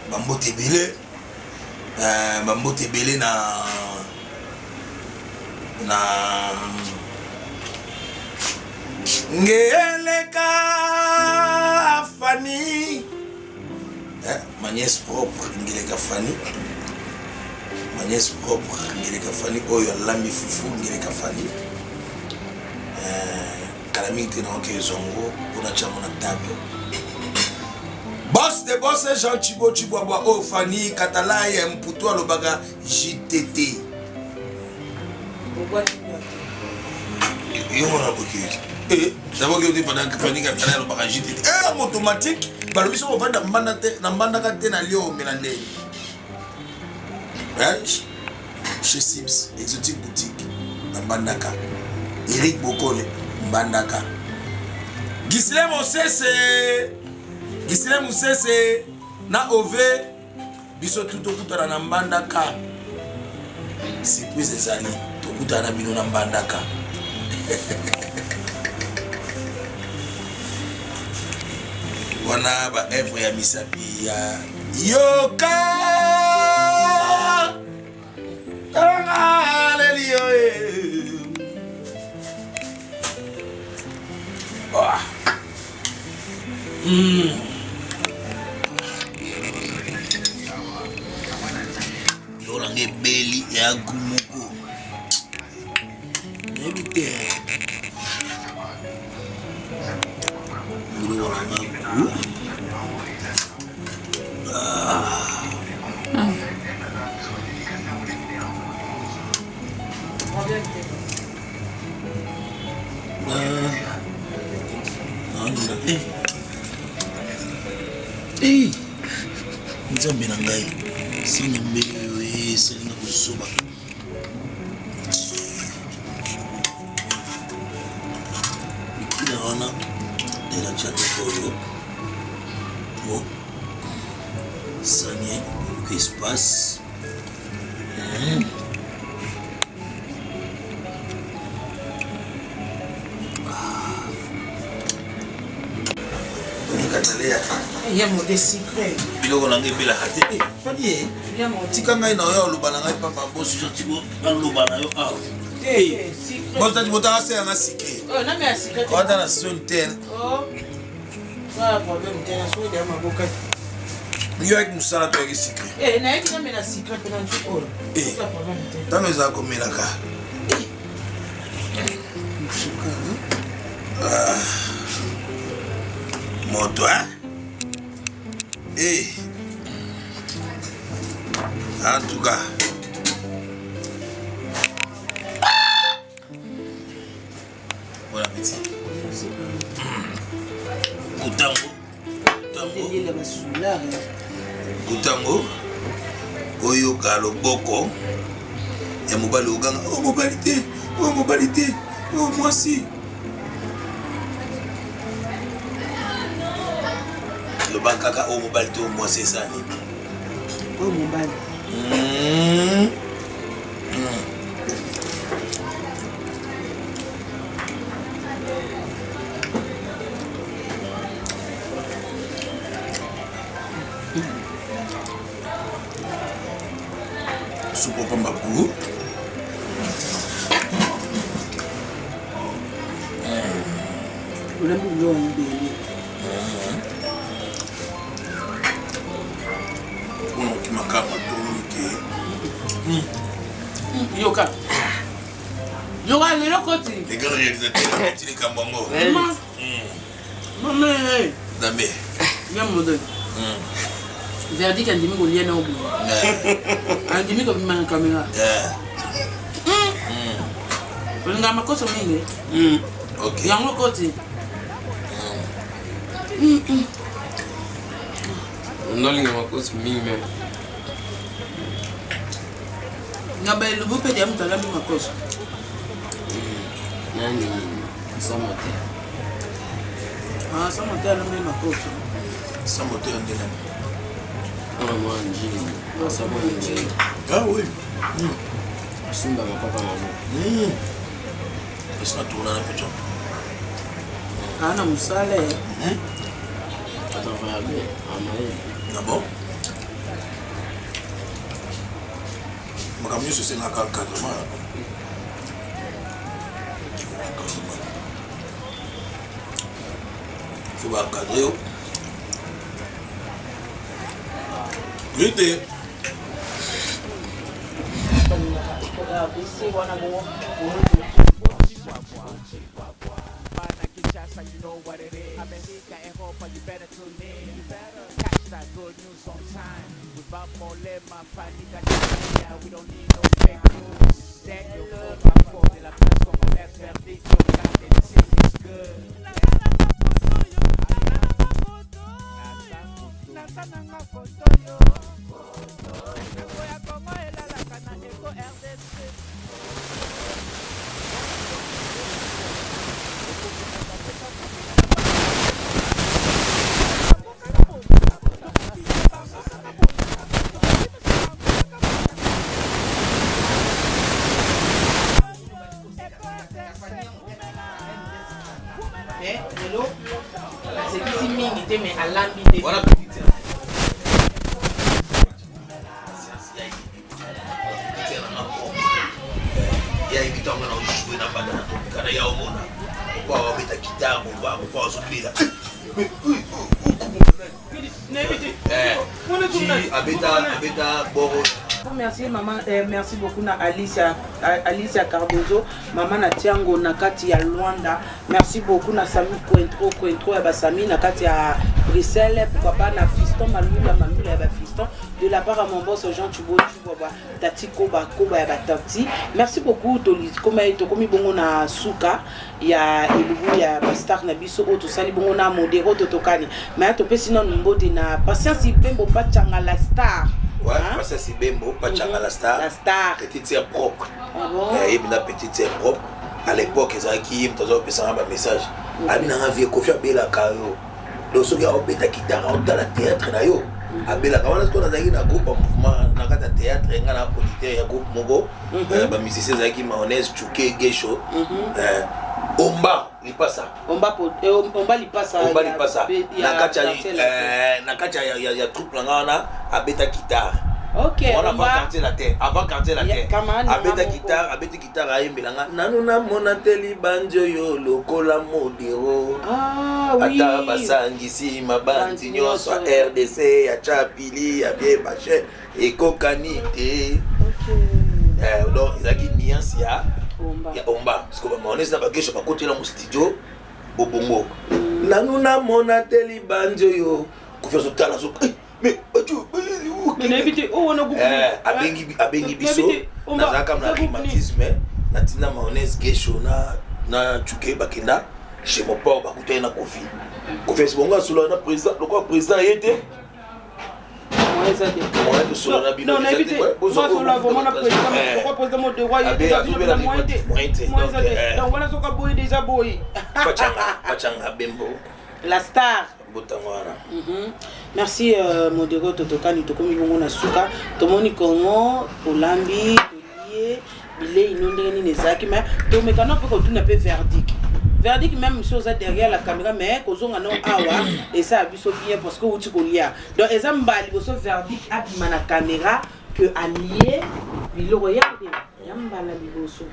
S2: Bambote Ebele, Bambote Ebele na Ngeleka Fanny, ma nièce propre Ngeleka Fanny, ma nièce propre Ngeleka Fanny, oyo alambi fufu Ngeleka Fanny. Kala mingi te na oke zongo mpona tiango na table. Boss de boss Jean Chibo Chibwabwa oyo Fanny Katalai Mputu alobaka JTT. Yo mona boki. D'abord que Fanny Katalai alobaka JTT. Automatique balobi soki ovanda mbanda te, na mbandaka te na lio omela ndenge. Chez Sims, Exotique Boutique, na Mbandaka. Eric Bokole, Mbandaka. Ghislain Mosese, Ghislain Mosese, na Ove, biso tout tokutana na Mbandaka. Surprise ezali, tokutana na bino na Mbandaka. Wana ba œuvre ya misapi ya Yoka. Biloko ebeli ya goût moko. Nayebi te. Biloko nanga goût. Nzambe na ngai, singa mbeli oyo esalinga kozoba. Mikila wana elatia te oyo po sanie espace. Biloko na ngai ebelaka te. Fadi ye, tika ngai na yo aloba na ngai pamba bosi Jean Thibaut aloba na yo awa. Botati botaka se yanga sikre. Wata na soni te. Yo yaki mosala to yaki sikre. Ntango ezala komelaka. Moto, hein? En tout cas. Kutango oyoka loboko ya mobali oganga o oh, mobali te o oh, mobali te o oh, mwasi loba kaka o mobali te o mwasi eza nini
S3: oyo mobali
S2: hmm. Supu pamba goût.
S3: Olambi biloko ebele.
S2: Mpona okimaka matongi te.
S1: Yoka. Yoka lelo koti.
S2: Les grands réalisateurs akoti likambo yango.
S1: Mama.
S2: Nzambe.
S1: Ya modo. Verdict andimi kolia na oboye. Andimi kobima na kamera. Olingaka makoso mingi. Yango koti.
S7: Nolinga makoso mingi me.
S1: Na baelubu mpe ya moto alambi makoso.
S7: Nani somo te.
S1: Ah, somo te alambi makoso.
S2: Somo te nde nani?
S7: Wana mwa njili. Somo njili.
S2: Ah oui.
S7: Asimba mapapa nango.
S2: Esi natourna na pecho.
S1: Ah, na mosala.
S7: Atravailla bien, amayele.
S2: Ah bon? Makambo nyonso esengaka encadrement. Encadrement. Faut baencadre yo. Ete
S1: RDC wana bongo
S5: Bana Kinshasa, you know what it is. America, Europa, you better tune in. You better catch that good news on time. Without Molema, Fanika, yeah, we don't need no fake news. Daniel, 4x4 de la presse congolaise, verdict, yoka, the team is good.
S6: Naza nanga foto yo Yango ya Congo elalaka na Eco RDC.
S1: Mais lelo asekisi mingi te mais alambi te.
S2: Wana petite ya yebi ntango na ojoue na banda na tobikana ya omona okwa wabeta guitare okwa okwa ozobela abeta abeta boro.
S1: Merci maman, merci beaucoup na Alicia, Alicia Cardozo, maman na Tiango na kati ya Luanda. Merci beaucoup na Sami Cointreau, Cointreau ya ba Sami na kati ya Bruxelles, pourquoi pas na Fiston Malula, Malula ya ba Fiston, de la part à mon boss Jean Chubo Chubaba, Tati Koba, Koba ya ba Tati. Merci beaucoup toli koma tokomi bongo na suka ya elubu ya ba star na biso oyo tosali bongo na modero totokani. Mais topesi nanu mbote na Patience Ibembo Pachanga la star.
S2: Ouais,
S1: Hein?
S2: Patience Ibembo Pachanga la star.
S1: La star.
S2: Petite sœur propre.
S1: Ah bon?
S2: Eh, yebi na petite sœur propre. À l'époque ezalaki ye moto azopesanga ba message. Abi nanga vie Kofi abelaka yo. Donc soki aobeta guitare aotala théâtre na yo. Abelaka wana sikoyo nazalaki na groupe ya mouvement na kati ya théâtre nga na producteur ya groupe moko ba musicien ezalaki Mayonnaise, Chuke, Gesho, Omba Lipasa.
S1: Omba po, Omba Lipasa.
S2: Omba
S1: ya
S2: Lipasa.
S1: Ya
S2: Na kati ya,
S1: quartier latin.
S2: na kati ya troupe na nga wana abeta guitare.
S1: Ok,
S2: Wana avant
S1: Omba.
S2: quartier latin, avant quartier latin.
S1: Ya, camarade na nga
S2: Abeta
S1: moko.
S2: guitare, abeti guitare ayembela nga nanu namona te libandi oyo lokola modero.
S1: Ah, oui.
S2: Ata basangisi mabandi
S1: Bandi
S2: nyonso ya
S1: nyonso.
S2: RDC ya Chapili ya bien bache ekokani te.
S1: Ok.
S2: Donc ezalaki nuance ya
S1: Omba.
S2: ya Omba. Parce que ba mayonnaise na ba gesho bakotela mo studio bobongo. Nanu namona te libandi oyo Kofi azotala azo mais bato,
S1: Mais nayebi te, oyo wana groupe nini?
S2: Abengi biso,
S1: Nayebi te, Omba,
S2: nazalaka na
S1: eza groupe nini?
S2: rhumatisme, natinda mayonnaise gesho na Chuke bakenda chez mon port bakutani na Kofi. Kofi asi bongo asolola na président, lokola président ye te.
S1: Moyen eza te.
S2: Moyen tosolola na bino
S1: Non, nayebi
S2: eza
S1: te.
S2: te. Ouais, bozwa
S1: Bozwa
S2: oyo
S1: vraiment na
S2: moto
S1: président,
S2: eh.
S1: pourquoi président Modero aye
S2: Abe,
S1: déjà
S2: azobela
S1: bino na moyen te.
S2: moyen te.
S1: Moyen eza
S2: Donc,
S1: te.
S2: eh.
S1: Donc wana soki aboyi déjà boyi.
S2: Pachanga, pachanga bembo.
S1: La star.
S2: Botango wana.
S1: Merci Modero Totokani, tokomi bongo na suka. Tomoni Congo, olambi, tolie, bilei no ndenge nini ezalaki, mais tomeka no mpe kotuna mpe verdict. Verdict même si oza derrière la caméra, mais kozonga no awa esala biso bien parce que outi kolia. Donc eza mbala liboso verdict abima na caméra que alie biloko ya ya mbala liboso.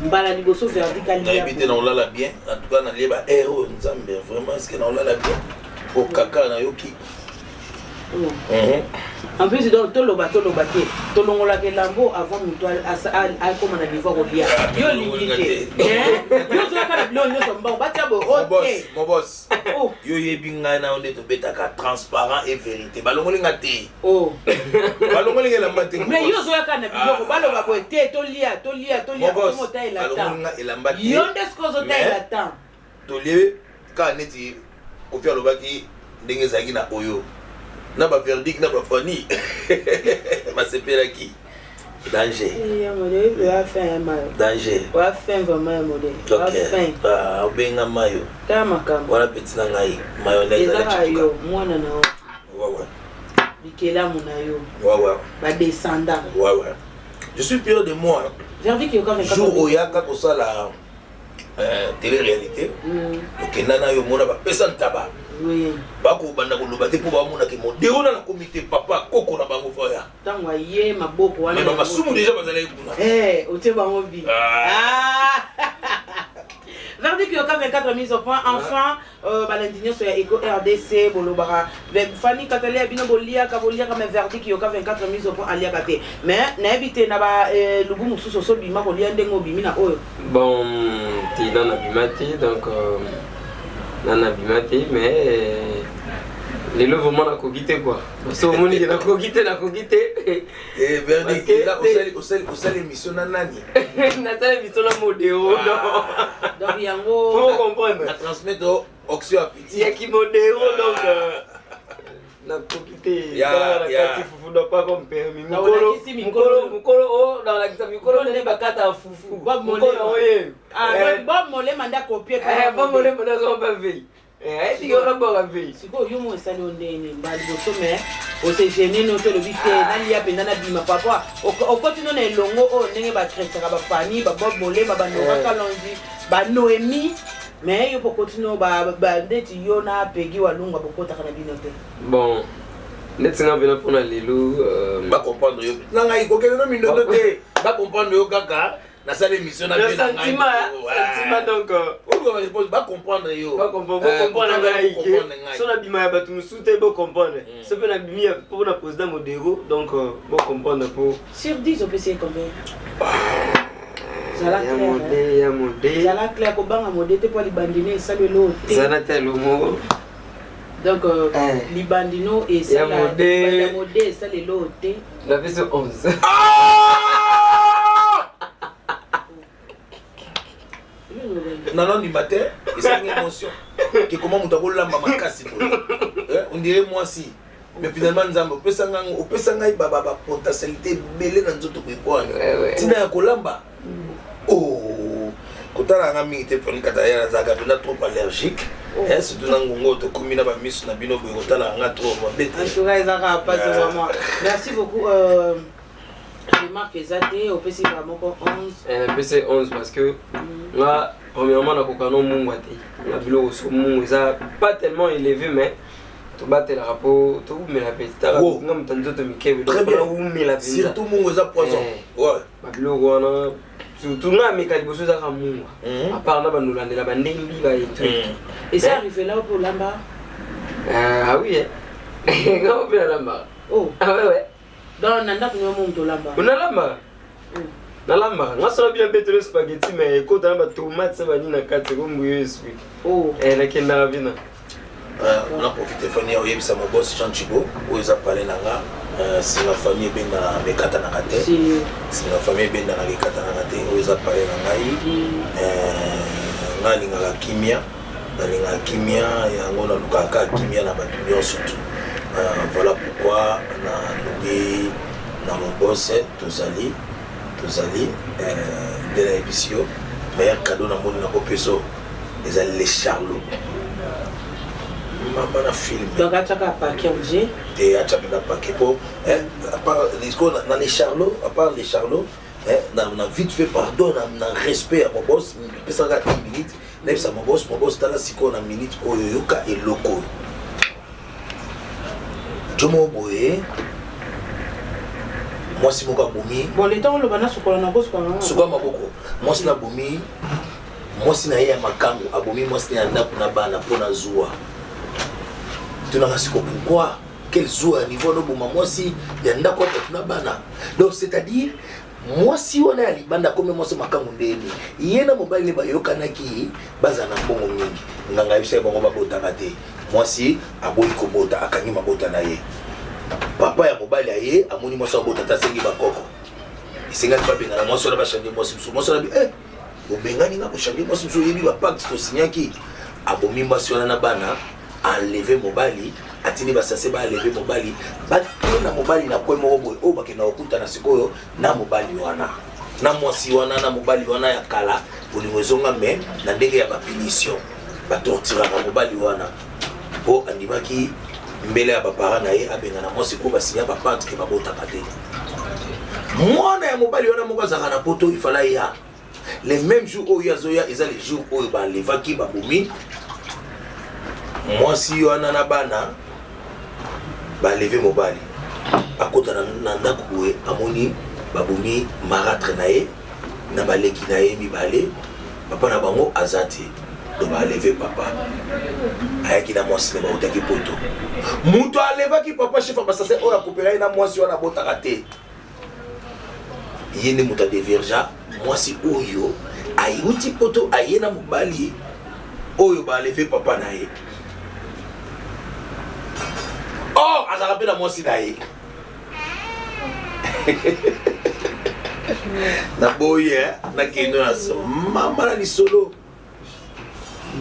S1: Mbala liboso verdict alia.
S2: Nayebi te na olala bien. En tout cas nalie ba air oyo Nzambe, vraiment est-ce que na olala bien? Po kaka nayoki.
S1: Oh. En plus donc toloba toloba te, tolongolaka elambo avant moto akóma na niveau kolia. Yo olingi te. Yo ozwaka na biloko nyonso mbango batia boye
S2: Mon boss,
S1: ote.
S2: mon boss.
S1: Oh.
S2: Yo yebi ngai na yo nde tobetaka transparent et vérité. Balongoli nga te.
S1: Oh.
S2: Balongoli nga elamba te. mon
S1: Mais yo
S2: boss.
S1: ozoyaka na biloko baloba boye te, tolia tolia tolia
S2: Mon boss,
S1: okoma otalela
S2: balongoli nga
S1: temps.
S2: elamba te.
S1: Yo nde sikoyo ozotalela temps.
S2: Tolie kaka neti Kofi alobaki ndenge ezalaki na oyo na baverdict na bafani basepelaki. Danger.
S1: Ya modèle oya fin ya mayo.
S2: Danger.
S1: Oya fin vraiment ya modèle. Oya
S2: Ok.
S1: fin.
S2: Ah, obenga mayo.
S1: Tala makambo.
S2: Wana petit na ngai mayonnaise
S1: Ezaka
S2: aleki
S1: yo mwana na yo.
S2: Ouais, ouais.
S1: Bikelamu na yo.
S2: Ouais, ouais.
S1: Badescendant.
S2: Ouais, ouais. Je suis fier de moi.
S1: Verdict yoka 24
S2: Jour oyaka kosala télé-réalité, okenda na yo mona bapesa ntaba.
S1: Oui.
S2: Bakobanda koloba te mpo bamonaki modero na na komite papa koko na bango voya.
S1: Ntango aye maboko wana.
S2: Mais bamasumu déjà bazalaki kuna.
S1: Eh, otie bango bi.
S2: Ah.
S1: Ah. Verdict yoka 24 mise au point. Enfin, balandi nyonso ya Eco RDC bolobaka Fanny Katalia bino boliaka boliaka, mais verdict yoka 24 mise au point aliaka te. Mais nayebi te na ba lubu mosusu osobima kolia ndenge obimi na oyo.
S7: Bon, te nana bima te, donc nana bima te, mais lelo vraiment nakoki te quoi. So omoni ke nakoki te, nakoki te.
S2: Eh, verdict,
S7: Parce que
S2: eza osali émission na nani?
S7: Nasala émission na Modero, non.
S1: Donc yango
S7: Faut comprendre.
S2: Na transmettre oxio appétit.
S7: Yaki Modero, donc nakoki te.
S2: Ya,
S7: Kaka na
S2: ya.
S7: kati fufu doit pas comme permis.
S1: Na
S7: Mokolo,
S1: olakisi mikolo.
S7: mokolo, mokolo o nalakisa mikolo ndenge bakata ya fufu.
S1: Bob
S7: Mokolo
S1: Molema.
S7: oye.
S1: Ah,
S7: Eh,
S1: donc Bob Molema nde akopie
S7: eh, Bob Molema nde azomba vei. Eh, ayebi ke wana bwaka vei.
S1: Sikoyo yo mo esali yo ndenge mbala liboso, mais ose gêne no te, olobi te nalia mpenza nabima papa okoti no na elongo oyo ndenge batraitaka bafani babob Molema, banora
S7: Eh.
S1: Kalongi, banoemi, mais yo mpo okoti no ndeti yo na Pegi Walungwa bokotaka na bino te.
S7: Bon, neti nga mpena mpona lelo
S2: Bacomprendre yo na ngai kokende no mindondo te, bacomprendre yo kaka nasala émission na
S7: Le
S2: vie na ngai.
S7: sentiment, sentiment donc
S2: Oluka baréponse, bacomprendre yo.
S7: Bocomprendre ngai ke
S2: bocomprendre ngai.
S7: so nabima ya bato mosusu te, bocomprendre so mpe nabimi ya mpona président Modero, donc bocomprendre po
S1: Sur 10 opesi ye combien? Zala
S7: Ya
S1: clair,
S7: mode ya mode.
S1: Zala clair, kobanga mode te mpo libandino esali elo te.
S7: Zala te lomo.
S1: Donc
S7: Eh.
S1: libandino
S7: Ya
S1: esala
S7: mode.
S1: libanda mode esala elo te.
S7: Napesi 11.
S2: Ah! Nano ndima te, esangi émotion ke koma moto akolamba makasi boye. Eh, on dirait mwasi, mais finalement Nzambe opesa ngai opesa ngai bapotentialité ebele na nzoto koepwana ntina ya kolamba. Oh, kotala nga mingi te, Fani Kata ya nazalaka mpenza trop allergique. Eh, surtout na ngongo tokomi na bamiso na bino boye, kotala nga trop mabe te.
S1: En tout cas ezaka pasi vraiment. Merci beaucoup. Remarque eza te, opesi vraiment ko 11.
S7: Napesi 11 parce que nga premièrement nakoka no mungwa te na biloko so mungu eza pas tellement élevé, mais tobatelaka mpo towumela mpe.
S2: Wow.
S7: Nga moto ya nzoto mike.
S2: Très bien.
S7: Wumela mpenza.
S2: Surtout mungu eza poison.
S7: Eh.
S2: Ouais.
S7: Babiloko wana surtout nga ameka liboso ezaka mungwa, à part na bandolandela bandembi baetruc.
S1: Eza arrivé là mpo olamba?
S7: Ah oui, eh. Nga mpe nalambaka.
S1: Oh.
S7: Ah ouais, ouais.
S1: Donc na ndako nyo mo moto olamba?
S7: Nalambaka, nalambaka nga sona bino betelo spaghetti, mais ekota na batomate sa banini na kati ekombuyo esprit.
S1: Oh.
S7: Eh, nakendaka bina.
S2: Na profite Fani oyebisa mo boss Jean Chibo oyo eza pale na nga, singa famille ebendaka mekatanaka te.
S1: Si.
S2: Singa famille ebendanaka ekatanaka te, oyo eza pale na ngai. Ngai alingaka kimia, nalingaka kimia, yango nalukaka kaka kimia na bato nyonso tu. Voilà pourquoi nalobi na mon boss, tozali tozali nde nayebisi yo, meilleur cadeau namoni nakopesa ezali Les Charlots, mama na film.
S1: Donc atiaka paquet obligé.
S2: Te, atya mpenza paquet po na Les Charlots, à part Les Charlots, na vite fait, pardon, na respect ya mon boss, pesaka 1 minute nayebisa mon boss. Mon boss, tala sikoyo na minute oyo, yoka eloko oyo. Jo moko boye, mwasi moko abomi.
S1: Bon, le temps oloba, nasukola na kosukola.
S2: Sukola maboko. Mwasi na abomi mwasi na ye ya makangu, abomi mwasi na ya ndako na bana mpo na zuwa. Tunaka siko pourquoi, quel zuwa ya niveau anoboma mwasi ya ndako ya bato na bana? Donc c'est-à-dire mwasi wana ya libanda akomi mwasi makangu ndeni. Ye na mobali ne bayokanaki, bazala na mbongo mingi. Nganga yebisa ye bango babotaka te. Mwasi aboyi kobota, akangi mabota na ye. Papa ya mobali aye, amoni mwasi abota te, asengi bakoko, esengaki babengana mwasi wana, bachanger mwasi mosusu. Mwasi wana bi eh, bobengani nga, kochanger mwasi mosusu, oyebi bapacte tosignaki. Abomi mwasi wana na bana, enlever mobali, atindi basase baenlever mobali, bake na mobali na kwe moko boye oyo bakenda kokutana sikoyo na mobali wana, na mwasi wana, na mobali wana ya kala. Bolingo ezonga, me na ndenge ya bapunition, batorturaka mobali wana mpo andimaki mbele ya baparent na ye abengana mwasi mpo basinya bapacte ke babotaka te. Mwana ya mobali wana moko azalaka na Poto, ifala ya le même jour oyo azoya, eza le jour oyo balevaki, babomi mwasi wana na bana, baleve mobali. Akota na ndako boye, amoni babomi marâtre na ye na baleki na ye mibale, papa na bango aza te. Donc baleve papa, ayaki na mwasi na bautaki Poto. Moto alevaki papa, chef ya basase oyo akopela ye na mwasi wana abotaka te, ye nde moto adévierger mwasi oyo ayuti Poto, aye na mobali oyo baleve papa na ye. Or azalaka mpe na mwasi na ye. Naboyi nakende na mama na lisolo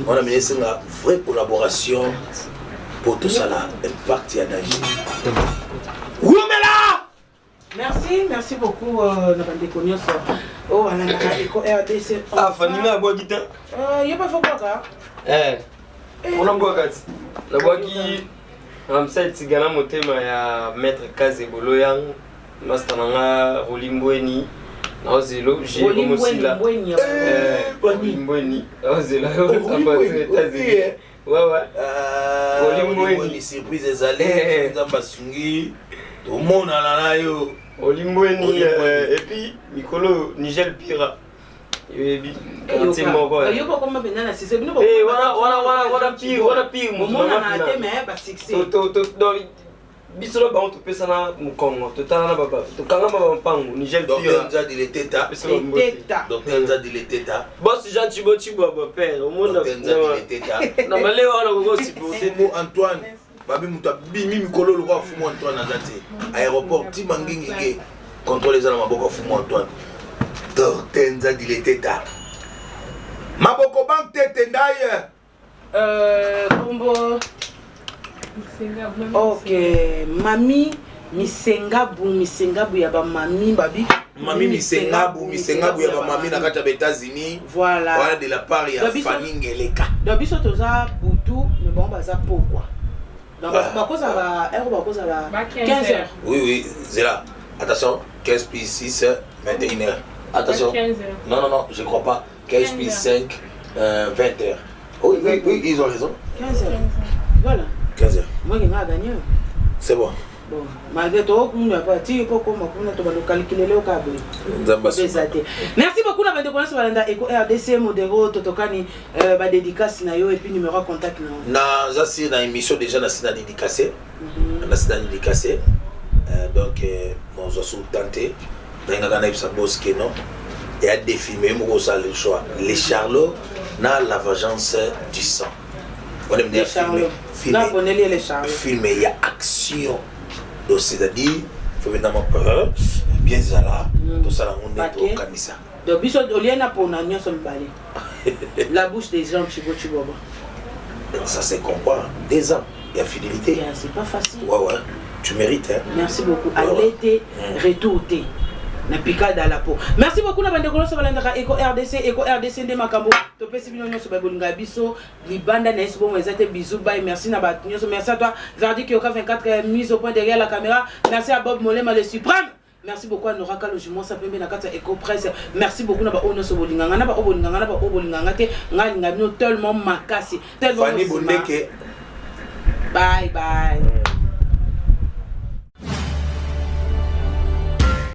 S2: wana, me esenga vraie collaboration mpo tosala impact ya danger. Wumela!
S1: Merci, merci beaucoup na bandeko nyonso oyo balandaka Eko RDC.
S7: Ah, Faninga abwaki te.
S1: Yo mpe fobwaka.
S7: Mpona mbwaka ti nabwaki ramsa etika na motema ya maître Kaze Boloyang, master na nga Roli Mbweni, naozelo
S1: mosila.
S7: Roli Mbweni, naozela yo à partir États-Unis. Ouais.
S2: Roli Mbweni, surprise ezali, Nzambe asungi, tomonana na yo.
S7: Olimbweni, et puis mikolo Nigel Pira, oyebi quartier moko.
S1: Yo bokoma mpenza na succès bino.
S7: Wana pire, wana pire.
S1: Momonana te, mais basuccès.
S7: Donc biso na bango topesana mokongo, totala na tokangama bampango Nigel.
S2: Docteur Nzadi Leteta. Docteur Nzadi Leteta.
S7: Boss Jean Chibo Chibwabwa père, omona.
S2: Docteur Nzadi Leteta.
S7: Na male wana kokosupporte.
S2: Fumu Antoine babi, moto abimi mikolo lokola Fumu Antoine aza te. Aéroport ntima ngingige, contrôle eza na maboko ya Fumu Antoine. Docteur Nzadi Leteta, maboko bank tete ndaye.
S1: Kombo, ok, mami Misengabu, Misengabu ya bamami babi.
S2: Mami Misengabu, Misengabu ya bamami na kati ya baÉtats-Unis.
S1: Voilà.
S2: Wana de la part ya Fani Ngeleka.
S1: Donc biso toza butu, mais bango baza pokwa. Donc bakozala heure, bakozala 15 heures.
S2: Oui, zela, attention, 15 plus 6, 21 heures. Attention, non, non, non, je crois pas. 15 plus 5, 20 heures. Oui, ils ont raison.
S1: 15 heures, voilà.
S2: 15 heures.
S1: Moi qui nga gagné.
S2: C'est bon.
S1: Bon, malgré tokokunda pa ti kokoma kuna, tobanda kokalkulele oka boye.
S2: Nzambe.
S1: Eza te. Merci beaucoup na bandeko nyonso balanda Eko RDC. Modero, totokani badédicace na yo et puis numéro ya contact na yo.
S2: Naza si na émission déjà, na si na dédicacé, na si na dédicacé. Donc nozwa so tante, nayingaka nayebisa boss ke non, eya défi, mais moko osala le choix, Les Charlots na La Vengeance du Sang. Wana
S1: Les Charlots. Naponeli Les Charlots.
S2: Film ya action, donc c'est-à-dire faut maintenant peur bien ezala, tosala yango nde tokanisa.
S1: Donc biso olie na pona nyonso mibale, La bouche des gens, Chibo Chibobo.
S2: Ça c'est comprend 2 ans. Ya fidélité.
S1: Yeah, c'est pas facile.
S2: Ouais, tu mérites, hein.
S1: Merci beaucoup. Aller te, retour te. Na pika dans la peau. Merci beaucoup na bandeko nyonso balandaka Eco RDC, Eco RDC nde makambo. Topesi bino nyonso ba bolinga biso libanda na yesu bongo eza te bisous bye. Merci na bato nyonso. Merci à toi Verdi Kyoka 24 mise au point derrière la caméra. Merci à Bob Molema le suprême. Merci beaucoup à Nora Kaloji Mwasa Pembe na kati ya Eco Presse. Merci beaucoup na ba oyo nyonso bolinganga na ba oyo bolinganga na ba oyo bolinganga te. Ngai nalinga bino tellement makasi. Tellement
S2: Fanny
S1: nsima.
S2: Bondeke.
S1: Bye bye.